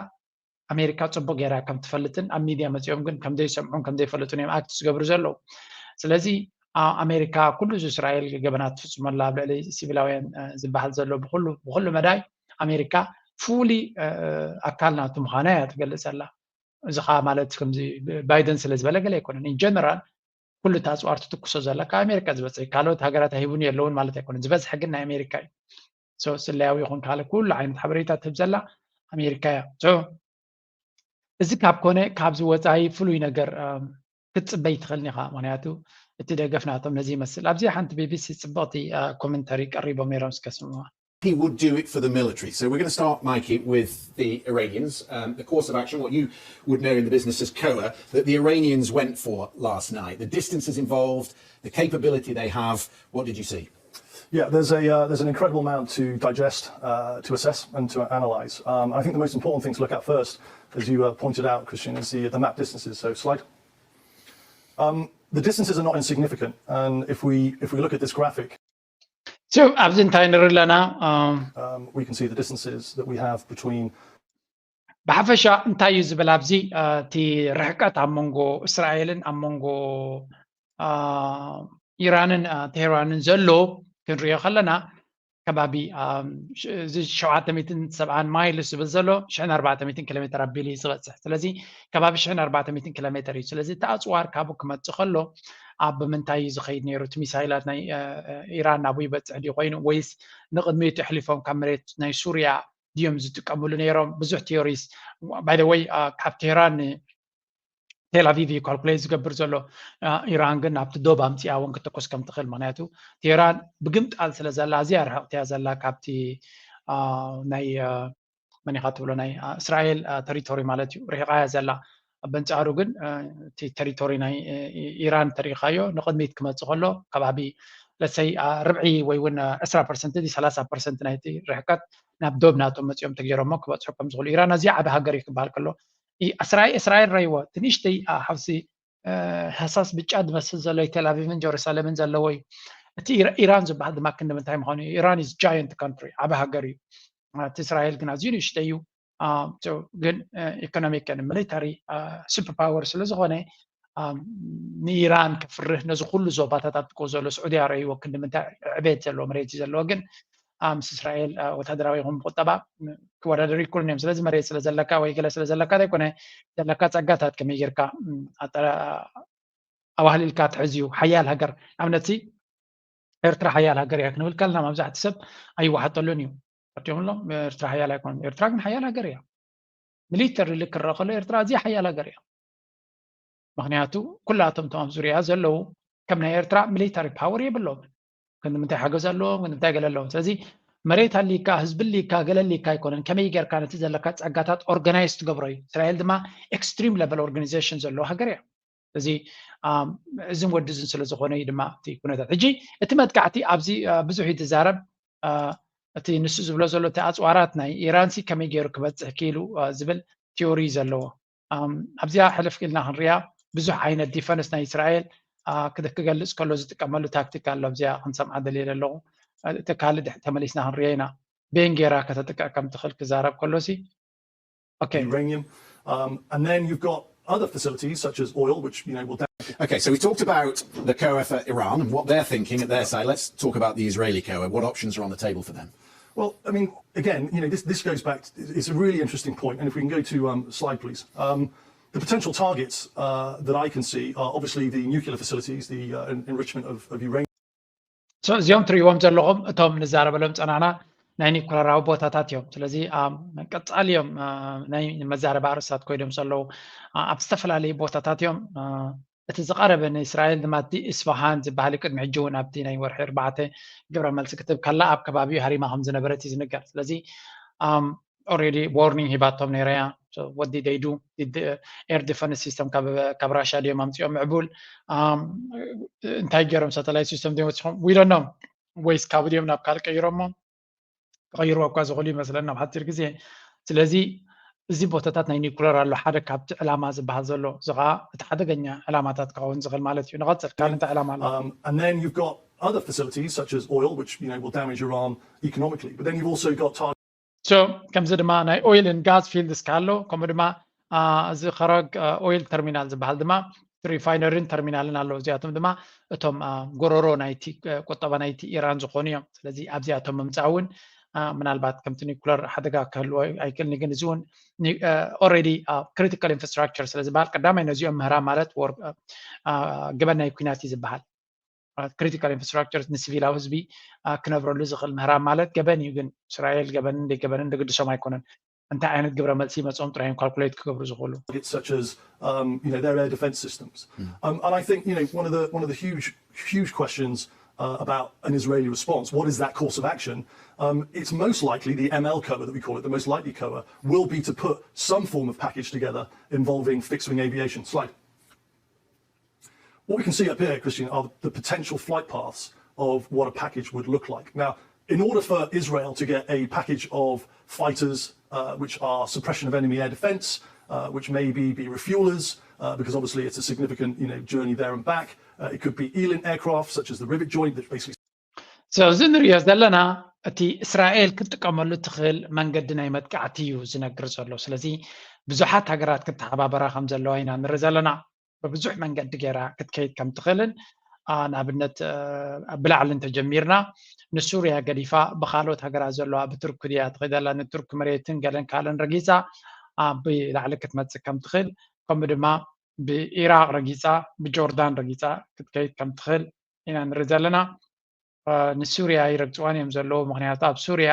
ኣሜሪካ ፅቡቅ ገይራ ከም ትፈልጥን ኣብ ሚድያ መፂኦም ግን ከም ዘይሰምዑን ከም ዘይፈልጡን እዮም ኣክት ዝገብሩ ዘለዉ። ስለዚ ኣሜሪካ ኩሉ እዚ እስራኤል ገበናት ትፍፅመላ ኣብ ልዕሊ ሲቪላውያን ዝበሃል ዘሎ ብኩሉ መዳይ ኣሜሪካ ፉሊ ኣካል ናቱ ምዃና እያ ትገልፅ ዘላ። እዚ ከዓ ማለት ከምዚ ባይደን ስለ ዝበለ ገለ ኣይኮነን። ኢንጀነራል ኩሉ እቲ ኣፅዋር ትትኩሶ ዘላ ካብ ኣሜሪካ ዝበፅሕ ካልኦት ሃገራት ኣይህቡን የለውን ማለት ኣይኮነን። ዝበዝሐ ግን ናይ ኣሜሪካ እዩ። ስለያዊ ይኹን ካልእ ኩሉ ዓይነት ሓበሬታ ትህብ ዘላ ኣሜሪካ እያ። እዚ ካብ ኮነ ካብዚ ወፃኢ ፍሉይ ነገር ክትፅበይ ትኽእልን ኢኻ። ምክንያቱ እቲ ደገፍ ናቶም ነዚ ይመስል። ኣብዚ ሓንቲ ቢቢሲ ፅብቕቲ ኮመንተሪ ቀሪቦም ነይሮም እስከ ስምዑዋ። He would do it for the military. So we're going to start, Mikey, with the Iranians. Um, the course of action, what you would know in the business as COA, that the Iranians went for last night. The distances involved, the capability they have. What did you see? Yeah, there's a uh, there's an incredible amount to digest, uh, to assess, and to analyse. Um, I think the most important thing to look at first, as you uh, pointed out, Christian, is the, the map distances. So slide. Um, the distances are not insignificant, and if we if we look at this graphic, So ኣብዚ እንታይ ንርኢ ኣለና? Um, we can see the distances that we have between ብሓፈሻ እንታይ እዩ ዝብል ኣብዚ እቲ ርሕቀት ኣብ መንጎ እስራኤልን ኣብ መንጎ ኢራንን ቴህራንን ዘሎ ክንሪኦ ከለና ከባቢ እዚ ሸውዓተ ሚእትን ሰብዓን ማይልስ ዝብል ዘሎ ሽሕን ኣርባዕተ ሚእትን ኪሎ ሜትር ኣቢሉ እዩ ዝበፅሕ። ስለዚ ከባቢ ሽሕን ኣርባዕተ ሚእትን ኪሎ ሜትር እዩ። ስለዚ እቲ ኣፅዋር ካብኡ ክመፅእ ከሎ ኣብ ምንታይ እዩ ዝኸይድ ነይሩ? እቲ ሚሳይላት ናይ ኢራን ናብኡ ይበፅሕ ድዩ ኮይኑ ወይስ ንቕድሚቱ ኣሕሊፎም ካብ መሬት ናይ ሱርያ ድዮም ዝጥቀምሉ ነይሮም? ብዙሕ ቲዮሪስ ባይ ዘ ወይ ካብ ቴህራን ቴል ኣቪቭ እዩ ካልኩሌት ዝገብር ዘሎ። ኢራን ግን ኣብቲ ዶብ ኣምፂኣ እውን ክትኩስ ከም ትኽእል፣ ምክንያቱ ቴህራን ብግምጣል ስለ ዘላ ኣዝያ ርሕቕቲ እያ ዘላ ካብቲ ናይ መን ኢኻ ትብሎ ናይ እስራኤል ተሪቶሪ ማለት እዩ፣ ርሒቓ እያ ዘላ። በንጻሩ ግን እቲ ተሪቶሪ ናይ ኢራን ተሪኻዮ ንቕድሚት ክመጽእ ከሎ ከባቢ ለሰይ ርብዒ ወይ እውን ዕስራ ፐርሰንት ሰላሳ ፐርሰንት ናይቲ ርሕቀት ናብ ዶብ ናቶም መጺኦም ተገይሮሞ ክበጽሑ ከም ዝኽእሉ። ኢራን ኣዝያ ዓቢ ሃገር እዩ ክበሃል ከሎ እስራኤል እስራኤል ረይዎ ትንሽተይ ሓውሲ ሃሳስ ብጫ ዝመስል ዘሎ ቴል ኣቪቭን ጀሩሳሌምን ዘለዎ እዩ። እቲ ኢራን ዝበሃል ድማ ክንዲ ምንታይ ምዃኑ እዩ። ኢራን is giant country፣ ዓቢ ሃገር እዩ። እቲ እስራኤል ግን ኣዝዩ ንእሽተይ እዩ። ግን ኢኮኖሚክ ሚሊታሪ ሱፐር ፓወር ስለ ዝኾነ ንኢራን ክፍርህ ነዚ ኩሉ ዞባታት ኣብ ጥቅኡ ዘሎ ስዑድያ ረእይዎ ክንዲ ምንታይ ዕቤት ዘለዎ መሬት እዩ ዘለዎ። ግን ምስ እስራኤል ወታደራዊ ይኹን ብቁጠባ ክወዳደሩ ይክእሉን እዮም። ስለዚ መሬት ስለ ዘለካ ወይ ገለ ስለ ዘለካ ዘይኮነ ዘለካ ጸጋታት ከመይ ጌርካ ኣዋህሊልካ ትሕዝ እዩ። ሓያል ሃገር ኣብነት ኤርትራ ሓያል ሃገር እያ ክንብል ከለና መብዛሕቲ ሰብ ኣይወሓጠሉን እዩ። ፈርትዮምሎም ኤርትራ ሓያል ኣይኮነን። ኤርትራ ግን ሓያል ሃገር እያ። ሚሊተሪ ክረአ ከሎ ኤርትራ ኣዝያ ሓያል ሃገር እያ። ምክንያቱ ኩላቶም እቶም ኣብ ዙሪያ ዘለዉ ከም ናይ ኤርትራ ሚሊታሪ ፓወር የብሎም። ክንዲ ምንታይ ሓገዝ ኣለዎም፣ ክንዲ ምንታይ ገለ ኣለዎም። ስለዚ መሬት ኣሊካ፣ ህዝቢ ኣሊካ፣ ገለ ኣሊካ ኣይኮነን። ከመይ ጌርካ ነቲ ዘለካ ጸጋታት ኦርጋናይዝ ትገብሮ እዩ። እስራኤል ድማ ኤክስትሪም ሌቨል ኦርጋናይዜሽን ዘለዎ ሃገር እያ። እዚ እዝን ወዲ እዝን ስለ ዝኾነ እዩ ድማ እቲ ኩነታት። ሕጂ እቲ መጥቃዕቲ ኣብዚ ብዙሕ እዩ ዝዛረብ። እቲ ንሱ ዝብሎ ዘሎ እቲ ኣጽዋራት ናይ ኢራንሲ ከመይ ገይሩ ክበጽሕ ክኢሉ ዝብል ቲዮሪ ዘለዎ ኣብዚኣ ሕልፍ ኢልና ክንሪኣ ብዙሕ ዓይነት ዲፈንስ ናይ እስራኤል ክገልፅ ከሎ ዝጥቀመሉ ታክቲክ ኣሎ። ኣብዚኣ ክንሰምዓ ደልየ ኣለኹ። እቲ ካልእ ድሕር ተመሊስና ክንሪኦ ኢና። ቤን ጌራ ከተጥቅዕ ከም ትኽእል ክዛረብ ከሎሲ okay. Uranium. Um, and then you've got other facilities such as oil, which you know will. Okay, so we talked about the COA for Iran and what they're thinking at their side. Let's talk about the Israeli COA. What options are on the table for them? Well, I mean, again, you know, this, this goes back. It's a really interesting point, and if we can go to um, slide, please. Um, the potential targets uh, that I can see are obviously the nuclear facilities, the uh, enrichment of, of uranium. So እዚኦም ትሪእዎም ዘለኹም እቶም ንዛረበሎም ጸናና ናይ ኒኩለራዊ ቦታታት እዮም። ስለዚ ቀጻሊ እዮም ናይ መዛረባ ኣርእስታት ኮይዶም ዘለዉ ኣብ ዝተፈላለዩ ቦታታት እዮም። እቲ ዝቐረበ ንእስራኤል ድማ እቲ እስፋሃን ዝበሃል ቅድሚ ሕጂ እውን ኣብቲ ናይ ወርሒ ኣርባዕተ ግብረ መልሲ ክትብ ከላ ኣብ ከባቢኡ ሃሪማ ከም ዝነበረት እዩ ዝንገር። ስለዚ already warning ሂባቶም ነይራ እያ። What did they do? Air defense system ካብ ራሻ ድዮም ኣምፅኦም ምዕቡል እንታይ ገይሮም ሳተላይት ሲስተም ድዮም ወፂኾም? We don't know። ወይስ ካብ ድዮም ናብ ካልእ ቀይሮሞ? ክቐይርዎ እኳ ዝኽእሉ ይመስለና ኣብ ሓፂር ግዜ። ስለዚ እዚ ቦታታት ናይ ኒኩለር ኣሎ ሓደ ካብቲ ዕላማ ዝበሃል ዘሎ እዚ ከዓ እቲ ሓደገኛ ዕላማታት ክኸውን ዝኽእል ማለት እዩ። ንቐፅል ካልእ እንታይ ዕላማ ኣሎ? Um, and then you've got other facilities such as oil, which you know will damage Iran economically. But then you've also got targets. So ከምዚ ድማ ናይ oil and gas fields ኣሎ ከምኡ ድማ እዚ ከረግ oil terminal ዝበሃል ድማ refinery ን terminal ን ኣሎ። እዚኣቶም ድማ እቶም ጎሮሮ ናይቲ ቁጠባ ናይቲ ኢራን ዝኾኑ እዮም። ስለዚ ኣብዚኣቶም ምምፃእ እውን ምናልባት ከምቲ ኒኩለር ሓደጋ ክህልዎ ኣይክእልኒ ግን እዚ እውን already critical infrastructure ስለ ዝበሃል ቀዳማይ ነዚኦም ምህራም ማለት ገበን ናይ ኩናት እዩ ዝበሃል። Critical infrastructure ንሲቪላዊ ህዝቢ ክነብረሉ ዝኽእል ምህራም ማለት ገበን እዩ። ግን እስራኤል ገበንን ደይገበንን ድግድሶም ኣይኮነን። እንታይ ዓይነት ግብረ መልሲ ይመፅኦም ጥራይ እዮም ካልኩሌት ክገብሩ ዝኽእሉ። Such as um, you know their air defense systems. Um, and I think you know one of the one of the huge huge questions uh, about an Israeli response. What is that course of action? Um, it's most likely the M L COA that we call it, the most likely COA, will be to put some form of package together involving fixed wing aviation. Slide. What we can see up here, Christian, are the potential flight paths of what a package would look like. Now, in order for Israel to get a package of fighters, uh, which are suppression of enemy air defense, uh, which maybe be refuelers, uh, because obviously it's a significant you know, journey there and back. Uh, it could be E-lint aircraft, such as the Rivet Joint, that basically. So እዚ ንሪኦ ዘለና እቲ እስራኤል ክትጥቀመሉ ትኽእል መንገዲ ናይ መጥቃዕቲ እዩ ዝነግር ዘሎ። ስለዚ ብዙሓት ሃገራት ክተሓባበራ ከም ዘለዋ ኢና ንርኢ ዘለና። ብብዙሕ መንገዲ ገይራ ክትከይድ ከም ትኽእልን ንኣብነት ብላዕሊ እንተጀሚርና ንሱርያ ገዲፋ ብካልኦት ሃገራት ዘለዋ ብቱርክ ድያ ትኸይድ ኣላ ንቱርክ መሬትን ገለን ካልኦን ረጊፃ ብላዕሊ ክትመፅእ ከም ትኽእል ከምኡ ድማ ብኢራቅ ረጊፃ ብጆርዳን ረጊፃ ክትከይድ ከም ትኽእል ኢና ንርኢ ዘለና። ንሱርያ ይረግፅዋን እዮም ዘለዉ ምክንያቱ ኣብ ሱርያ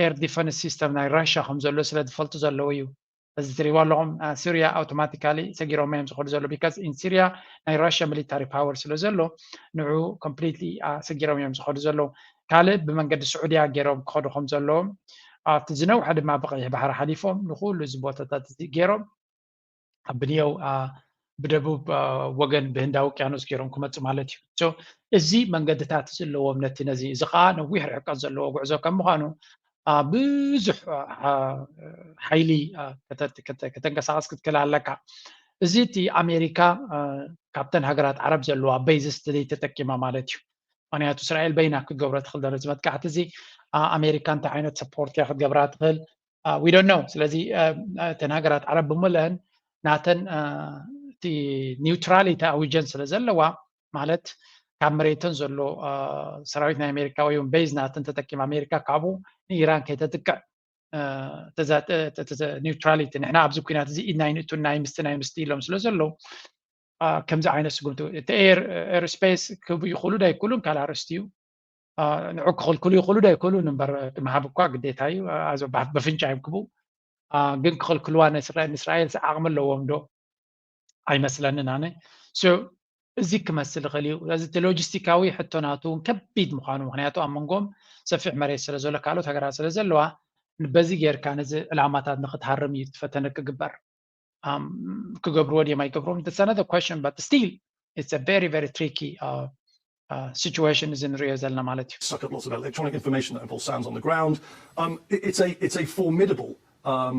air defense system ናይ ራሽያ ከም ዘሎ ስለ ዝፈልጡ ዘለዉ እዩ። እዚ ትሪእዎ ኣለኹም ሱርያ ኣውቶማቲካሊ ሰጊሮም እዮም ዝኸዱ ዘሎ because in Syria ናይ ራሽያ military power ስለ ዘሎ ንዑ completely ሰጊሮም እዮም ዝኸዱ ዘለዉ። ካልእ ብመንገዲ ስዑድያ ገይሮም ክኸዱ ከም ዘለዎም ኣብቲ ዝነውሐ ድማ ብቐይሕ ባሕሪ ሓሊፎም ንኩሉ እዚ ቦታታት እዚ ገይሮም ኣብ ብንየው ብደቡብ ወገን ብህንዳዊ ውቅያኖስ ገይሮም ክመፁ ማለት እዩ። እዚ መንገድታት ዘለዎም ነቲ ነዚ እዚ ከዓ ነዊሕ ርሕቀት ዘለዎ ጉዕዞ ከም ምዃኑ ብዙሕ ሓይሊ ከተንቀሳቀስ ክትክእል ኣለካ። እዚ እቲ ኣሜሪካ ካብተን ሃገራት ዓረብ ዘለዋ በይዝስ ተዘይተጠቂማ ማለት እዩ። ምክንያቱ እስራኤል በይና ክትገብሮ ትኽእል ዘሎ እዚ መጥቃዕቲ እዚ ኣሜሪካ እንታይ ዓይነት ሰፖርት እያ ክትገብራ ትኽእል we don't know። ስለዚ እተን ሃገራት ዓረብ ብምልአን ናተን እቲ ኒውትራሊቲ ኣዊጀን ስለ ዘለዋ ማለት ካብ መሬተን ዘሎ ሰራዊት ናይ ኣሜሪካ ወይ እውን ቤዝ ናተን ተጠቂም ኣሜሪካ ካብኡ ንኢራን ከይተጥቅዕ ኒውትራሊቲ ንሕና ኣብዚ ኩናት እዚ ኢድና ይንእቱ ናይ ምስቲ ናይ ምስቲ ኢሎም ስለ ዘለዉ ከምዚ ዓይነት ስጉምቲ እቲ ኤር ስፔስ ክህቡ ይኽእሉ ዳይክእሉን ካልእ ኣርእስቲ እዩ። ንዑ ክኽልክሉ ይኽእሉ ዳይክእሉን እምበር እቲ ምሃብ እኳ ግዴታ እዩ። በፍንጫ እዮም ክብኡ ግን ክኽልክልዋ ንእስራኤል ዓቕሚ ኣለዎም ዶ? ኣይመስለንን ኣነ። እዚ ክመስል ይኽእል እዩ። ስለዚ እቲ ሎጂስቲካዊ ሕቶ ናቱ እውን ከቢድ ምዃኑ ምክንያቱ ኣብ መንጎም ሰፊሕ መሬት ስለ ዘሎ ካልኦት ሃገራት ስለ ዘለዋ በዚ ጌርካ ነዚ ዕላማታት ንክትሃርም እዩ ፈተነ ክግበር ክገብርዎ ድዮም ኣይገብርዎም it's another question but still it's a very very tricky uh, uh, situation እዚ ንሪኦ ዘለና ማለት እዩ suck up lots of electronic information that involves sounds on the ground. Um, it, it's a it's a formidable um,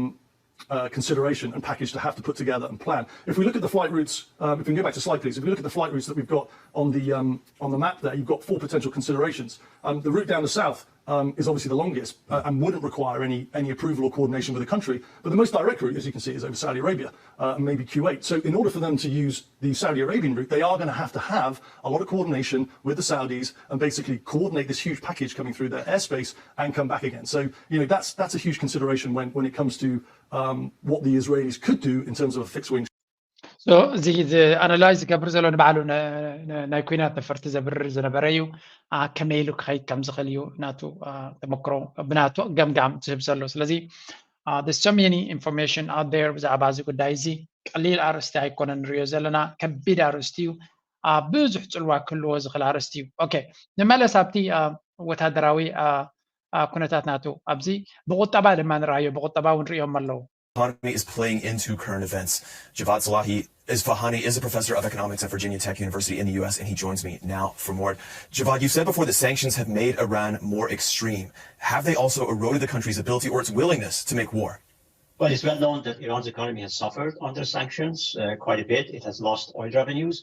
uh, consideration and package to have to put together and plan. If we look at the flight routes, um, if we can go back to slide please, if we look at the flight routes that we've got on the um, on the map there, you've got four potential considerations. Um, the route down the south um, is obviously the longest uh, and wouldn't require any any approval or coordination with the country. But the most direct route, as you can see, is over Saudi Arabia uh, and maybe Kuwait. So in order for them to use the Saudi Arabian route, they are going to have to have a lot of coordination with the Saudis and basically coordinate this huge package coming through their airspace and come back again. So you know that's that's a huge consideration when when it comes to um, what the Israelis could do in terms of a fixed wing. እዚ ኣናላይዝ ዝገብር ዘሎ ንባዕሉ ናይ ኩናት ነፈርቲ ዘብርር ዝነበረ እዩ። ከመይ ኢሉ ክኸይድ ከም ዝኽእል እዩ ናቱ ተመክሮ ብናቱ ገምጋም ዝህብ ዘሎ። ስለዚ so many information out there ብዛዕባ እዚ ጉዳይ እዚ ቀሊል ኣርእስቲ ኣይኮነን ንሪኦ ዘለና፣ ከቢድ ኣርእስቲ እዩ። ብዙሕ ፅልዋ ክህልዎ ዝኽእል ኣርእስቲ እዩ። ኦኬ ንመለስ ኣብቲ ወታደራዊ ኩነታት ናቱ ኣብዚ ብቁጠባ ድማ ንረኣዮ፣ ብቁጠባ እውን ሪኦም ኣለዉ። Economy is playing into current events. Javad Salahi is Fahani is a professor of economics at Virginia Tech University in the U S and he joins me now for more. Javad, you said before that sanctions have made Iran more extreme. Have they also eroded the country's ability or its willingness to make war? Well, it's well known that Iran's economy has suffered under sanctions uh, quite a bit. It has lost oil revenues,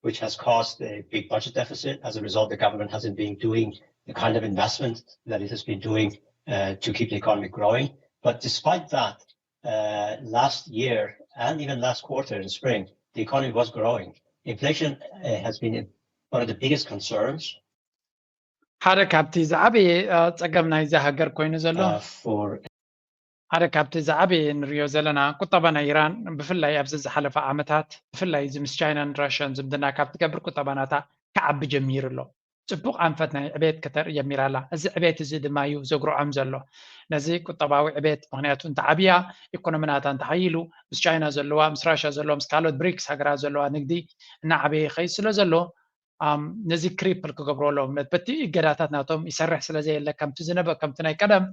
which has caused a big budget deficit. As a result, the government hasn't been doing the kind of investment that it has been doing uh, to keep the economy growing. But despite that, uh, last year and even last quarter in spring, the economy was growing. Inflation uh, has been one of the biggest concerns. ሓደ ካብቲ ዝዓበየ ጸገም ናይዚ ሃገር ኮይኑ ዘሎ uh, for ሓደ ካብቲ ዝዓበየ ንሪኦ ዘለና ቁጠባ ናይ ኢራን ብፍላይ ኣብዚ ዝሓለፈ ዓመታት ብፍላይ እዚ ምስ ቻይናን ራሽያን ዝምድና ካብ ትገብር ቁጠባ ናታ ክዓቢ ጀሚሩ ኣሎ። ጽቡቕ ኣንፈት ናይ ዕቤት ከተርኢ ጀሚራ ኣላ። እዚ ዕቤት እዚ ድማ እዩ ዘጉርዖም ዘሎ። ነዚ ቁጠባዊ ዕቤት ምክንያቱ እንተዓብያ ኢኮኖሚ ናታ እንተሓይሉ ምስ ቻይና ዘለዋ ምስ ራሽያ ዘለዋ ምስ ካልኦት ብሪክስ ሃገራት ዘለዋ ንግዲ እናዓበየ ይኸይድ ስለ ዘሎ ነዚ ክሪፕል ክገብሩ ኣለዎም በቲ እገዳታት ናቶም ይሰርሕ ስለ ዘየለ ከምቲ ዝነበ ከምቲ ናይ ቀደም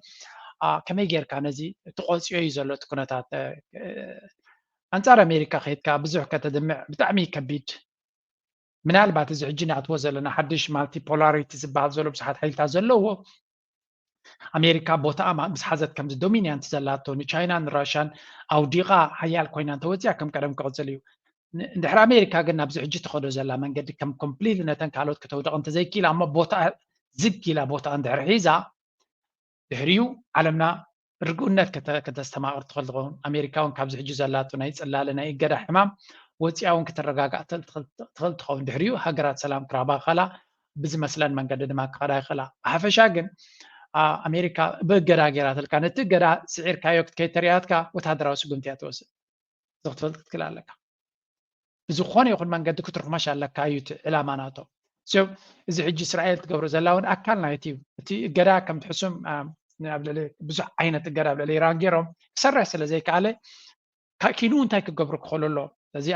ከመይ ጌርካ ነዚ ትቆፅዮ እዩ ዘሎ እቲ ኩነታት ኣንፃር ኣሜሪካ ከይድካ ብዙሕ ከተድምዕ ብጣዕሚ ከቢድ ምናልባት እዚ ሕጂ ንኣትዎ ዘለና ሓድሽ ማልቲፖላሪቲ ዝበሃል ዘሎ ብዙሓት ሓይልታት ዘለዎ ኣሜሪካ ቦታኣ ምስ ሓዘት ከምዚ ዶሚኒያንት ዘላቶ ንቻይናን ንራሽያን ኣውዲቓ ሓያል ኮይና እንተወፂኣ ከም ቀደም ክቕፅል እዩ እንድሕር ኣሜሪካ ግን ናብዚ ሕጂ ትኸዶ ዘላ መንገዲ ከም ኮምፕሊት ነተን ካልኦት ከተውደቕ እንተዘይኪላ እሞ ቦታ ዝግ ኢላ ቦታ እንድሕር ሒዛ ድሕሪኡ ዓለምና ርግኡነት ከተስተማቕር ትኽእል ትኸውን ኣሜሪካ እውን ካብዚ ሕጂ ዘላቶ ናይ ፅላለ ናይ እገዳ ሕማም ወፂኣ እውን ክትረጋጋእ ትኽእል ትኸውን ድሕሪኡ ሃገራት ሰላም ክራባኸላ ብዝመስለን መንገዲ ድማ ክኸዳ ይኽእላ ብሓፈሻ ግን ኣሜሪካ ብእገዳ ገይራትልካ ነቲ እገዳ ስዒርካዮ ክትከይድ ተሪኣትካ ወታደራዊ ስጉምቲ እያ ትወስድ እዚ ክትፈልጥ ክትክእል ኣለካ ብዝኾነ ይኹን መንገዲ ክትርኽማሽ ኣለካ እዩ እቲ ዕላማ ናቶም እዚ ሕጂ እስራኤል ትገብሮ ዘላ እውን ኣካል ናይቲ እዩ እቲ እገዳ ከም ትሕሱም ኣብ ልዕሊ ብዙሕ ዓይነት እገዳ ኣብ ልዕሊ ኢራን ገይሮም ክሰርሕ ስለ ዘይከኣለ ኪኑ እንታይ ክገብሩ ክኽእሉ ኣሎ እዚ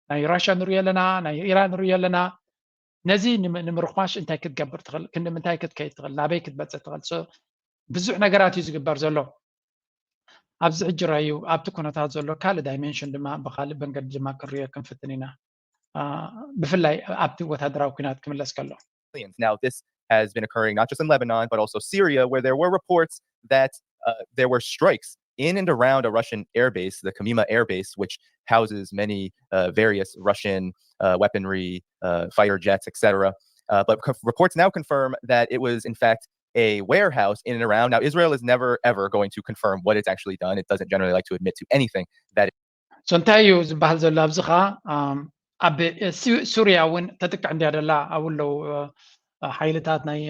ናይ ራሽያ ንሪኦ ኣለና ናይ ኢራን ንሪኦ ኣለና ነዚ ንምርኽማሽ እንታይ ክትገብር ትኽእል ክንዲ ምንታይ ክትከይድ ትኽእል ናበይ ክትበፅእ ትኽእል ብዙሕ ነገራት እዩ ዝግበር ዘሎ። ኣብዚ ሕጂ ራዩ ኣብቲ ኩነታት ዘሎ ካልእ ዳይሜንሽን ድማ ብካልእ መንገዲ ድማ ክንሪኦ ክንፍትን ኢና። ብፍላይ ኣብቲ ወታደራዊ ኩናት ክምለስ ከሎ። Now, this has been occurring not just in Lebanon, but also Syria, where there were reports that uh, there were strikes in and around a Russian airbase, the Komimat airbase, which houses many uh, various Russian uh, weaponry, uh, fighter jets, et cetera. Uh, but co- reports now confirm that it was, in fact, a warehouse in and around. Now, Israel is never, ever going to confirm what it's actually done. It doesn't generally like to admit to anything that so እንታይ እዩ ዝበሃል ዘሎ ኣብዚ ከዓ ኣብ ሱሪያ እውን ተጥቅዕ እንዲያ ደላ ኣብኡ ኣለዉ ሓይልታት ናይ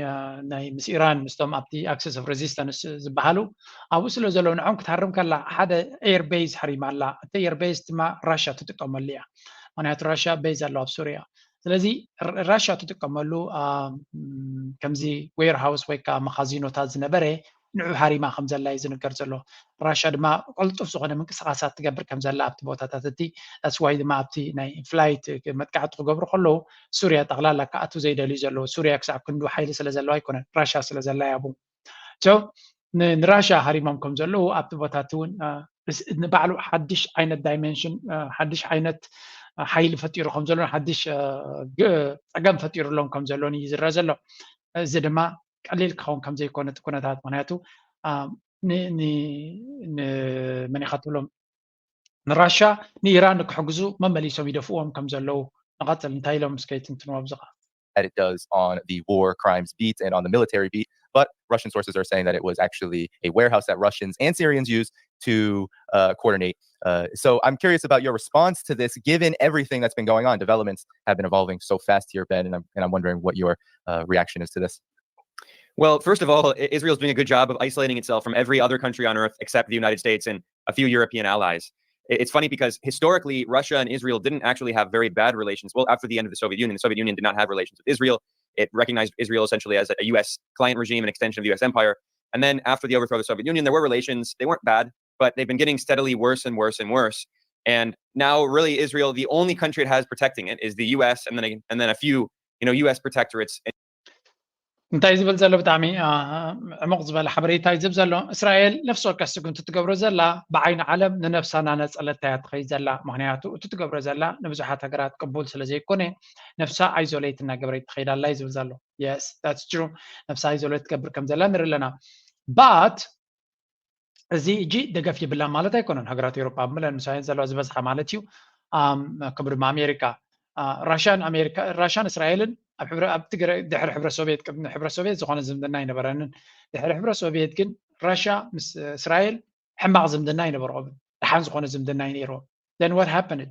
ናይ ምስ ኢራን ምስቶም ኣብቲ ኣክሰስ ኦፍ ሬዚስተንስ ዝበሃሉ ኣብኡ ስለ ዘለዉ ንዖም ክትሃርም ከላ ሓደ ኤር ቤዝ ሃሪማ ኣላ። እቲ ኤር ቤዝ ድማ ራሻ ትጥቀመሉ እያ። ምክንያቱ ራሻ ቤዝ ኣለዋ ኣብ ሱሪያ። ስለዚ ራሻ ትጥቀመሉ ከምዚ ዌር ሃውስ ወይ ከዓ መኻዚኖታት ዝነበረ ንዑ ሃሪማ ከም ዘላ እዩ ዝንገር ዘሎ። ራሻ ድማ ቅልጡፍ ዝኾነ ምንቅስቃሳት ትገብር ከም ዘላ ኣብቲ ቦታታት እቲ that's why ድማ ኣብቲ ናይ ፍላይት መጥቃዕቲ ክገብሩ ከለዉ ሱሪያ ጠቕላላ ክኣቱ ዘይደልዩ ዘለዉ። ሱሪያ ክሳብ ክንዱ ሓይሊ ስለ ዘለዋ ኣይኮነን፣ ራሻ ስለ ዘላ እያ ኣብኡ። ንራሻ ሃሪሞም ከም ዘለዉ ኣብቲ ቦታት እውን ንባዕሉ ሓድሽ ዓይነት ዳይሜንሽን ሓድሽ ዓይነት ሓይሊ ፈጢሩ ከም ዘሎ ሓድሽ ፀገም ፈጢሩሎም ከም ዘሎን እዩ ዝረአ ዘሎ። እዚ ድማ ቀሊል ክኸውን ከም ዘይኮነ እቲ ኩነታት ምክንያቱ ንመን ኢኻ ትብሎም ንራሻ ንኢራን ንክሕግዙ መመሊሶም ይደፍእዎም ከም ዘለዉ ንቐፅል እንታይ ኢሎም እስከ ይትንትንዎ ኣብዚ that it does on the war crimes beat and on the military beat. But Russian sources are saying that it was actually a warehouse that Russians and Syrians used to uh, coordinate. Uh, so I'm curious about your response to this, given everything that's been going on. Developments have been evolving so fast here, Ben, and I'm, and I'm wondering what your uh, reaction is to this. Well, first of all, Israel's doing a good job of isolating itself from every other country on earth except the United States and a few European allies. It's funny because historically, Russia and Israel didn't actually have very bad relations. Well, after the end of the Soviet Union, the Soviet Union did not have relations with Israel. It recognized Israel essentially as a U S client regime, an extension of the U S empire. And then after the overthrow of the Soviet Union, there were relations. They weren't bad, but they've been getting steadily worse and worse and worse. And now, really, Israel, the only country it has protecting it is the U S and then a, and then a few, you know, U S protectorates. እንታይ ዝብል ዘሎ ብጣዕሚ ዕሙቕ ዝበለ ሓበሬታ እዩ ዝብ ዘሎ። እስራኤል ነፍሲ ወከፍ ስጉምቲ ትገብሮ ዘላ ብዓይኒ ዓለም ንነብሳ እናነጸለታ እያ ትኸይድ ዘላ። ምክንያቱ እቲ ትገብሮ ዘላ ንብዙሓት ሃገራት ቅቡል ስለ ዘይኮነ ነብሳ ኣይዞሌት እናገበረት ትኸይድ ኣላ እዩ ዝብል ዘሎ። የስ that's true። ነብሳ ኣይዞሌት ትገብር ከም ዘላ ንርኢ ኣለና። ባት እዚ እጂ ደገፍ ይብላ ማለት ኣይኮነን። ሃገራት ኤውሮጳ ኣብ ምለን ምሳየን ዘለዋ ዝበዝሓ ማለት እዩ። ከምኡ ድማ ኣሜሪካ ራሽያን ኣሜሪካ ራሽያን እስራኤልን ኣብ ድሕሪ ሕብረ ሶቪየት ቅድሚ ሕብረ ሶቪየት ዝኾነ ዝምድና ኣይነበረንን። ድሕሪ ሕብረ ሶቪየት ግን ራሽያ ምስ እስራኤል ሕማቕ ዝምድና ኣይነበርኦምን። ደሓን ዝኾነ ዝምድና እዩ ነይርዎም። Then what happened?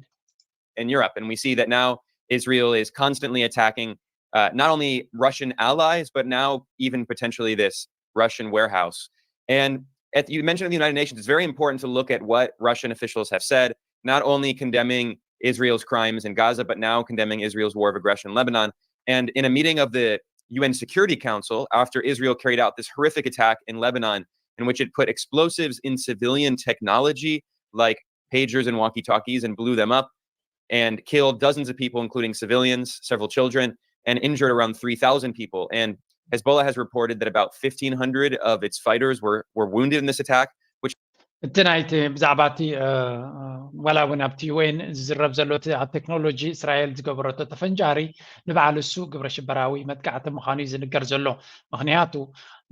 In Europe. And we see that now Israel is constantly attacking uh, not only Russian allies, but now even potentially this Russian warehouse. And at, you mentioned the United Nations. It's very important to look at what Russian officials have said, not only condemning Israel's crimes in Gaza, but now condemning Israel's war of aggression in Lebanon. And in a meeting of the U N Security Council, after Israel carried out this horrific attack in Lebanon, in which it put explosives in civilian technology like pagers and walkie talkies and blew them up and killed dozens of people, including civilians, several children, and injured around three thousand people. And Hezbollah has reported that about fifteen hundred of its fighters were, were wounded in this attack, which እቲ ናይቲ ብዛዕባ እቲ ዋላ እውን ኣብቲ ዩኤን ዝዝረብ ዘሎ እቲ ኣብ ቴክኖሎጂ እስራኤል ዝገበረቶ ተፈንጃሪ ንበዓል እሱ ግብረ ሽበራዊ መጥቃዕቲ ምዃኑ እዩ ዝንገር ዘሎ። ምክንያቱ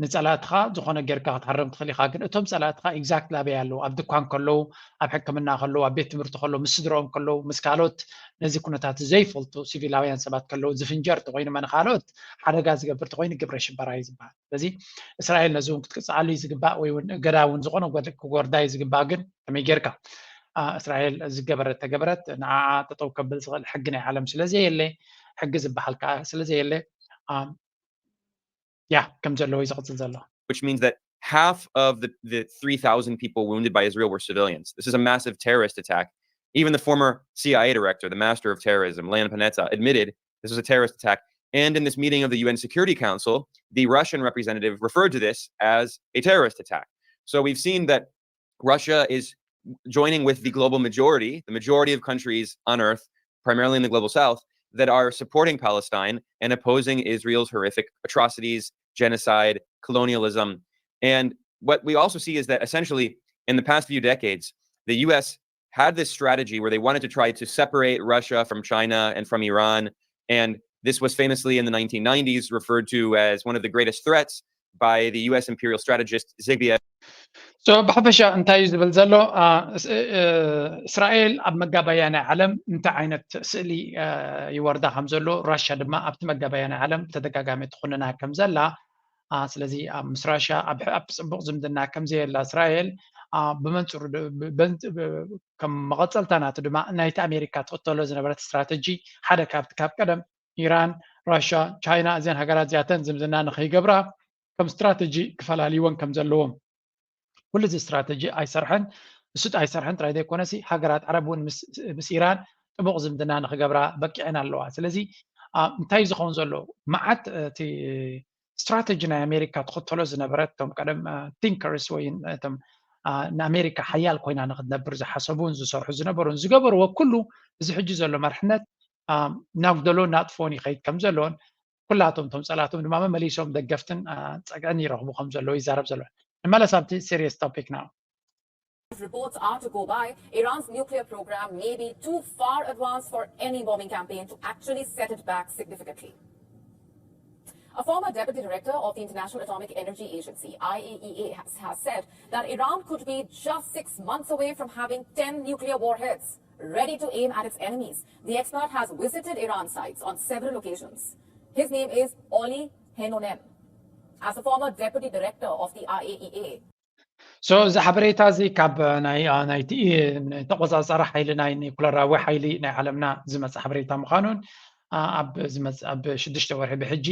ንፀላእትኻ ዝኾነ ጌርካ ክትሃርም ትኽእል ኢኻ፣ ግን እቶም ፀላእትኻ exactly ኣበይ ኣለዉ? ኣብ ድኳን ከለዉ፣ ኣብ ሕክምና ከለዉ፣ ኣብ ቤት ትምህርቲ ከለዉ፣ ምስ ስድረኦም ከለዉ፣ ምስ ካልኦት ነዚ ኩነታት ዘይፈልጡ ሲቪላውያን ሰባት ከለዉ ዝፍንጀር ተኮይኑ መን ካልኦት ሓደጋ ዝገብር ተኮይኑ ግብረ ሽበራ እዩ ዝበሃል። ስለዚ እስራኤል ነዚ እውን ክትቅፅዓሉ እዩ ዝግባእ ወይ እውን ገዳ እውን ዝኾነ ክጎርዳ እዩ ዝግባእ። ግን ከመይ ጌርካ እስራኤል ዝገበረት ተገበረት ንዓ ጠጠው ከብል ዝኽእል ሕጊ ናይ ዓለም ስለዘየለ ሕጊ ዝበሃል ከዓ ስለዘየለ ያ ከም ዘለዎ እዩ ዝቕፅል ዘሎ። Which means that half of the, the three thousand people wounded by Israel were civilians. This is a massive terrorist attack. Even the former C I A director, the master of terrorism, Leon Panetta, admitted this was a terrorist attack. And in this meeting of the U N Security Council, the Russian representative referred to this as a terrorist attack. So we've seen that Russia is joining with the global majority, the majority of countries on earth, primarily in the global south, that are supporting Palestine and opposing Israel's horrific atrocities, genocide, colonialism. And what we also see is that essentially in the past few decades, the U S had this strategy where they wanted to try to separate Russia from China and from Iran. And this was famously in the nineteen nineties referred to as one of the greatest threats by the U S imperial strategist Zygmunt. So ብሓፈሻ እንታይ እዩ ዝብል ዘሎ? እስራኤል ኣብ መጋባያ ናይ ዓለም እንታይ ዓይነት ስእሊ ይወርዳ ከም ዘሎ፣ ራሽያ ድማ ኣብቲ መጋባያ ናይ ዓለም ተደጋጋሚ ትኹንና ከም ዘላ። ስለዚ ምስ ራሽያ ኣብ ጽቡቕ ዝምድና ከም ዘየላ እስራኤል፣ ብመንጽሩ ከም መቐጸልታ ናቱ ድማ ናይቲ ኣሜሪካ ትኽተሎ ዝነበረት ስትራተጂ ሓደ ካብቲ ካብ ቀደም ኢራን፣ ራሽያ፣ ቻይና እዘን ሃገራት እዚኣተን ዝምድና ንኸይገብራ ከም ስትራተጂ ክፈላልይወን ከም ዘለዎም። ኩሉ እዚ ስትራተጂ ኣይሰርሐን። እሱ ኣይሰርሐን ጥራይ ዘይኮነሲ ሃገራት ዓረብ እውን ምስ ኢራን ጥቡቕ ዝምድና ንክገብራ በቂዐን ኣለዋ። ስለዚ እንታይ ዝኸውን ዘሎ መዓት እቲ ስትራተጂ ናይ ኣሜሪካ ትኽተሎ ዝነበረት እቶም ቀደም ቲንከርስ ወይ እቶም ንኣሜሪካ ሓያል ኮይና ንክትነብር ዝሓሰቡን ዝሰርሑ ዝነበሩን ዝገበርዎ ኩሉ እዚ ሕጂ ዘሎ መርሕነት ናጉደሎ ናጥፎን ይኸይድ ከም ዘሎን ኩላቶም እቶም ጸላቶም ድማ መመሊሶም ደገፍትን ጸግዕን ይረኽቡ ከም ዘለዉ ይዛረብ ዘሎ። ንመለስ ኣብቲ serious topic now. Reports are to go by, Iran's nuclear program may be too far advanced for any bombing campaign to actually set it back significantly. A former deputy director of the International Atomic Energy Agency, I A E A, has, has said that Iran could be just six months away from having ten nuclear warheads ready to aim at its enemies. The expert has visited Iran sites on several occasions. His name is Oli Heinonen. As a former deputy director of the I A E A, So እዚ ሓበሬታ እዚ ካብ ናይ ናይቲ ተቆጻጻሪ ሓይሊ ናይ ኒኩለራዊ ሓይሊ ናይ ዓለምና ዝመጽእ ሓበሬታ ምዃኑን ኣብ ዝመጽእ ኣብ ሽዱሽተ ወርሒ ብሕጂ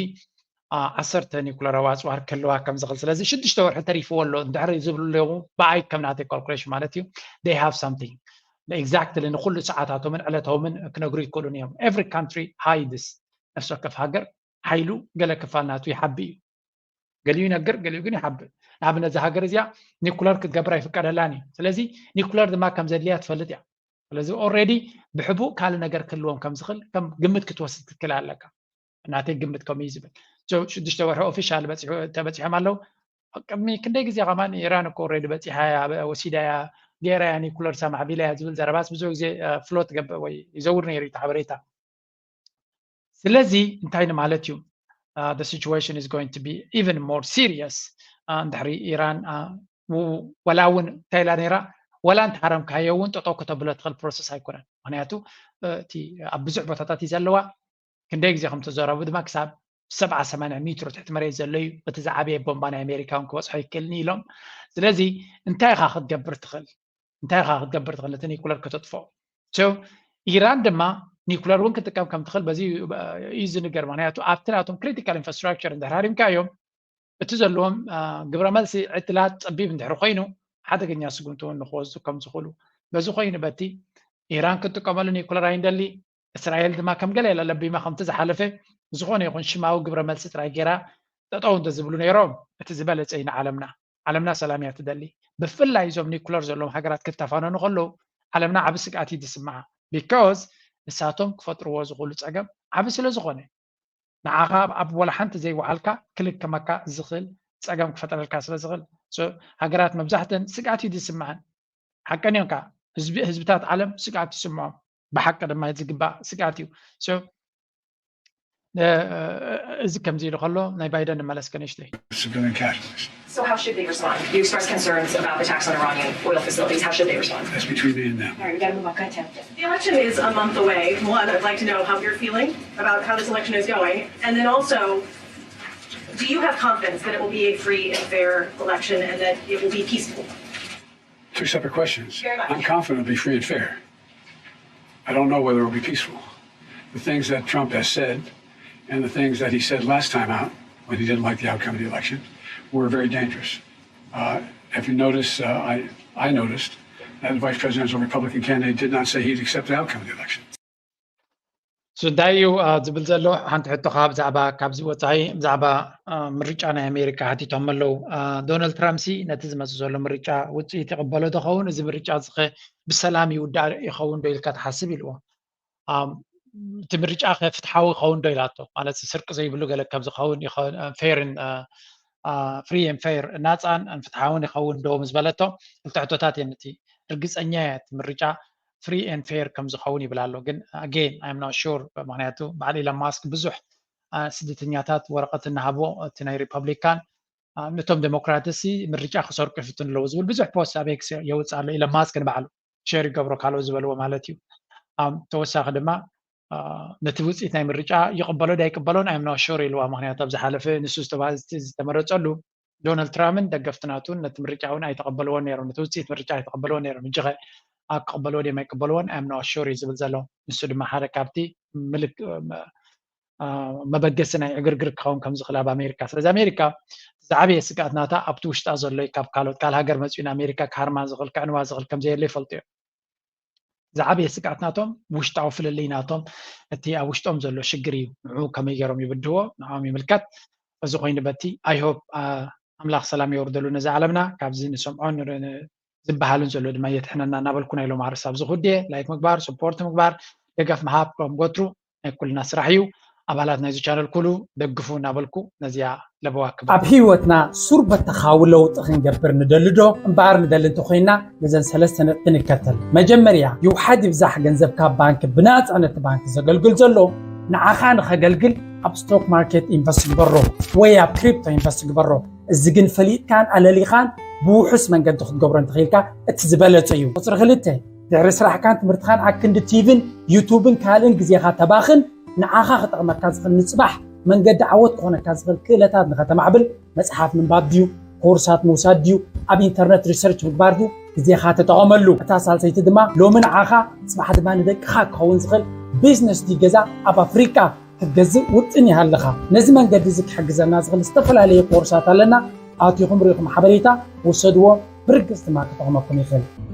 ዓሰርተ ኒኩለራዊ ኣጽዋር ክህልዋ ከም ዝኽእል፣ ስለዚ ሽዱሽተ ወርሒ ተሪፍዎ ኣሎ እንድሕሪ ዝብሉ ኣለዉ ብኣይ ከም ናተይ calculation ማለት እዩ። They have something exactly ንኩሉ ሰዓታቶምን ዕለቶምን ክነግሩ ይክእሉን እዮም። Every country hides፣ ነፍሲ ወከፍ ሃገር ሓይሉ ገለ ክፋል ናቱ ይሓቢ እዩ። ገሊኡ ይነግር፣ ገሊኡ ግን ይሓብእ። ንኣብነት እዛ ሃገር እዚኣ ኒኩለር ክትገብር ኣይፍቀደላን እዩ። ስለዚ ኒኩለር ድማ ከም ዘድልያ ትፈልጥ እያ። ስለዚ already ብሕቡእ ካልእ ነገር ክህልዎም ከም ዝኽእል ከም ግምት ክትወስድ ትክእል ኣለካ። ናተይ ግምት ከምኡ እዩ ዝብል። ሽዱሽተ ወርሒ ኦፊሻል ተበፂሖም ኣለዉ። ቅድሚ ክንደይ ግዜ ከማን ኢራን እኮ already በፂሓ እያ፣ ወሲዳ እያ፣ ገይራ እያ፣ ኒኩለር ሳማዕቢላ እያ ዝብል ዘረባስ ብዙሕ ግዜ ፍሎት ገብእ ወይ ይዘውር ነይሩ እዩ ሓበሬታ። ስለዚ እንታይ ንማለት እዩ? The situation is going to be even more serious። እንድሕሪ ኢራን ወላ እውን እንታይ ኢላ ነይራ፣ ወላ እንተሃረምካዮ እውን ጠጠው ከተብሎ ትኽእል ፕሮሰስ ኣይኮነን። ምክንያቱ እቲ ኣብ ብዙሕ ቦታታት እዩ ዘለዋ። ክንደይ ግዜ ከም ተዘረቡ ድማ ክሳብ ሰብዓ ሰማንያ ሜትሮ ትሕቲ መሬት ዘሎ እዩ። እቲ ዝዓበየ ቦምባ ናይ ኣሜሪካ እውን ክበፅሖ ይክእልኒ ኢሎም። ስለዚ እንታይ ኢኻ ክትገብር ትኽእል? እንታይ ኢኻ ክትገብር ትኽእል ነቲ ኒኩለር ከተጥፍኦ? So ኢራን ድማ ኒኩለር እውን ክትጥቀም ከም ትኽእል በዚ እዩ ዝንገር። ምክንያቱ ኣብቲ ናቶም ክሪቲካል ኢንፍራስትራክቸር እንድሕር ሃሪምካዮም እቲ ዘለዎም ግብረ መልሲ ዕድላት ፀቢብ እንድሕር ኮይኑ ሓደገኛ ስጉምቲ እውን ንክወስዱ ከም ዝኽእሉ። በዚ ኮይኑ በቲ ኢራን ክትጥቀመሉ ኒኩለር ኣይንደሊ፣ እስራኤል ድማ ከም ገለ ኢላ ለቢማ ከምቲ ዝሓለፈ ዝኾነ ይኹን ሽማዊ ግብረ መልሲ ጥራይ ገይራ ጠጠው እንተዝብሉ ነይሮም እቲ ዝበለፀ እዩ ንዓለምና። ዓለምና ሰላም እያ ትደሊ። ብፍላይ እዞም ኒኩለር ዘለዎም ሃገራት ክተፋነኑ ከለዉ ዓለምና ዓቢ ስግኣት እዩ ዝስምዓ። Because ንሳቶም ክፈጥርዎ ዝኽእሉ ጸገም ዓቢ ስለ ዝኾነ ንዓኻ ኣብ ወላ ሓንቲ ዘይወዓልካ ክልከመካ ዝኽእል ጸገም ክፈጥረልካ ስለ ዝኽእል ሃገራት መብዛሕተን ስግኣት እዩ ዝስምዐን። ሓቀን እዮም ከዓ ህዝብታት ዓለም ስግኣት ይስምዖም። ብሓቂ ድማ ዝግባእ ስግኣት እዩ። እዚ ከምዚ ኢሉ ከሎ ናይ ባይደን ንመለስ ከንእሽተይ። Civilian casualties. So how should they respond? You expressed concerns about attacks on Iranian oil facilities. How should they respond? That's between me and them. All right, we gotta move on. Go ahead, Tim. The election is a month away. One, I'd like to know how you're feeling about how this election is going. And then also, do you have confidence that it will be a free and fair election and that it will be peaceful? Two separate questions. Very much. I'm confident it'll be free and fair. I don't know whether it'll be peaceful. The things that Trump has said and the things that he said last time out, when he didn't like the outcome of the election, were very dangerous. Uh, if you notice, uh, I, I noticed that the vice presidential Republican candidate did not say he'd accept the outcome of the election. እንታይ እዩ ዝብል ዘሎ? ሓንቲ ሕቶ ከዓ ብዛዕባ ካብዚ ወፃኢ ብዛዕባ ምርጫ ናይ ኣሜሪካ ሓቲቶም ኣለዉ። ዶናልድ ትራምፕ ሲ ነቲ ዝመፅእ ዘሎ ምርጫ ውፅኢት ይቕበሎ ዶ ኸውን? እዚ ምርጫ እዚ ኸ ብሰላም ይውዳእ ይኸውን ዶ ኢልካ ትሓስብ ኢልዎ። እቲ ምርጫ ከ ፍትሓዊ ይኸውን ዶ ኢላቶ፣ ማለት ስርቂ ዘይብሉ ገለ ከም ዝኸውን ፌርን free and fair፣ ናፃን ፍትሓውን ይኸውን ዶ ምስ በለቶ፣ ክልተ ሕቶታት እየን። እቲ ርግፀኛ እየ እቲ ምርጫ free and fair ከም ዝኸውን ይብል ኣሎ። ግን again I'm not sure፣ ምክንያቱ በዓል ኢሎን ማስክ ብዙሕ ስደተኛታት ወረቐት እናሃቦ፣ እቲ ናይ ሪፐብሊካን ነቶም ዴሞክራትሲ ምርጫ ክሰርቁ ይፍትኑ ኣለዉ ዝብል ብዙሕ ፖስት ኣብ ኤክስ የውፅእ ኣሎ ኢሎን ማስክ ንባዕሉ ሸር ይገብሮ ካልኦት ዝበልዎ ማለት እዩ። ተወሳኺ ድማ ነቲ ውፅኢት ናይ ምርጫ ይቕበሎ ዶ ኣይቅበሎን I'm not sure ኢልዋ። ምክንያቱ ኣብ ዝሓለፈ ንሱ ዝተመረፀሉ ዶናልድ ትራምፕን ደገፍቲ ናቱን ነቲ ምርጫ እውን ኣይተቐበልዎን ነይሮም፣ ነቲ ውፅኢት ምርጫ ኣይተቐበልዎን ነይሮም። ሕጂ ኸ ኣብ ክቕበልዎ ድዮም ኣይቅበልዎን I'm not sure እዩ ዝብል ዘሎ። ንሱ ድማ ሓደ ካብቲ ምልክ መበገሲ ናይ ዕግርግር ክኸውን ከም ዝኽእል ኣብ ኣሜሪካ። ስለዚ ኣሜሪካ ዝዓበየ ስግኣት ናታ ኣብቲ ውሽጣ ዘሎ እዩ። ካብ ካልኦት ካልእ ሃገር መፅኡ ንኣሜሪካ ክሃርማ ዝኽእል ክዕንዋ ዝኽእል ከም ዘየለ ይፈልጡ እዮም። ዝዓበየ ስግኣት ናቶም ውሽጣዊ ፍልልይ ናቶም፣ እቲ ኣብ ውሽጦም ዘሎ ሽግር እዩ። ንዑ ከመይ ገይሮም ይብድዎ ንዕኦም ይምልከት። እዚ ኮይኑ በቲ I hope ኣምላኽ ሰላም የውርደሉ ነዚ ዓለምና። ካብዚ ንሰምዖን ዝበሃልን ዘሎ ድማ የድሕነና እናበልኩ ናይ ሎም ኣርስ ኣብዚ ኩዴ ላይክ ምግባር፣ ስፖርት ምግባር፣ ደገፍ ምሃብ ከም ጎትሩ ናይ ኩልና ስራሕ እዩ። ኣባላት ናይዚ ቻነል ኩሉ ደግፉ እናበልኩ ነዚኣ ለበዋ ክብል። ኣብ ህይወትና ሱር በተኻዊ ለውጢ ክንገብር ንደሊ ዶ? እምበኣር ንደሊ እንተኮይና ነዘን ሰለስተ ነጥቢ ንከተል። መጀመርያ ይውሓድ ይብዛሕ ገንዘብ ካብ ባንክ ብናፃ ነቲ ባንክ ዘገልግል ዘሎ ንዓኻ ንኸገልግል ኣብ ስቶክ ማርኬት ኢንቨስት ግበሮ ወይ ኣብ ክሪፕቶ ኢንቨስት ግበሮ። እዚ ግን ፈሊጥካን ኣለሊኻን ብውሑስ መንገዲ ክትገብሮ እንተኽኢልካ እቲ ዝበለጸ እዩ። ቁፅሪ ክልተ፣ ድሕሪ ስራሕካን ትምህርትኻን ኣክንዲ ቲቪን ዩቱብን ካልእን ግዜኻ ተባኽን ንዓኻ ክጠቕመካ ዝኽእል ንፅባሕ መንገዲ ዓወት ክኾነካ ዝኽእል ክእለታት ንኸተማዕብል መፅሓፍ ምንባብ ድዩ፣ ኮርሳት ምውሳድ ድዩ፣ ኣብ ኢንተርነት ሪሰርች ምግባር ድዩ፣ ግዜኻ ተጠቐመሉ። እታ ሳልሰይቲ ድማ ሎሚ ንዓኻ ፅባሕ ድማ ንደቅኻ ክኸውን ዝኽእል ቢዝነስ ድዩ ገዛ ኣብ ኣፍሪቃ ክትገዝእ ውጥን ይሃልኻ። ነዚ መንገዲ እዚ ክሕግዘና ዝኽእል ዝተፈላለየ ኮርሳት ኣለና። ኣቲኹም ርኢኹም ሓበሬታ ውሰድዎ፣ ብርግፅ ድማ ክጠቕመኩም ይኽእል።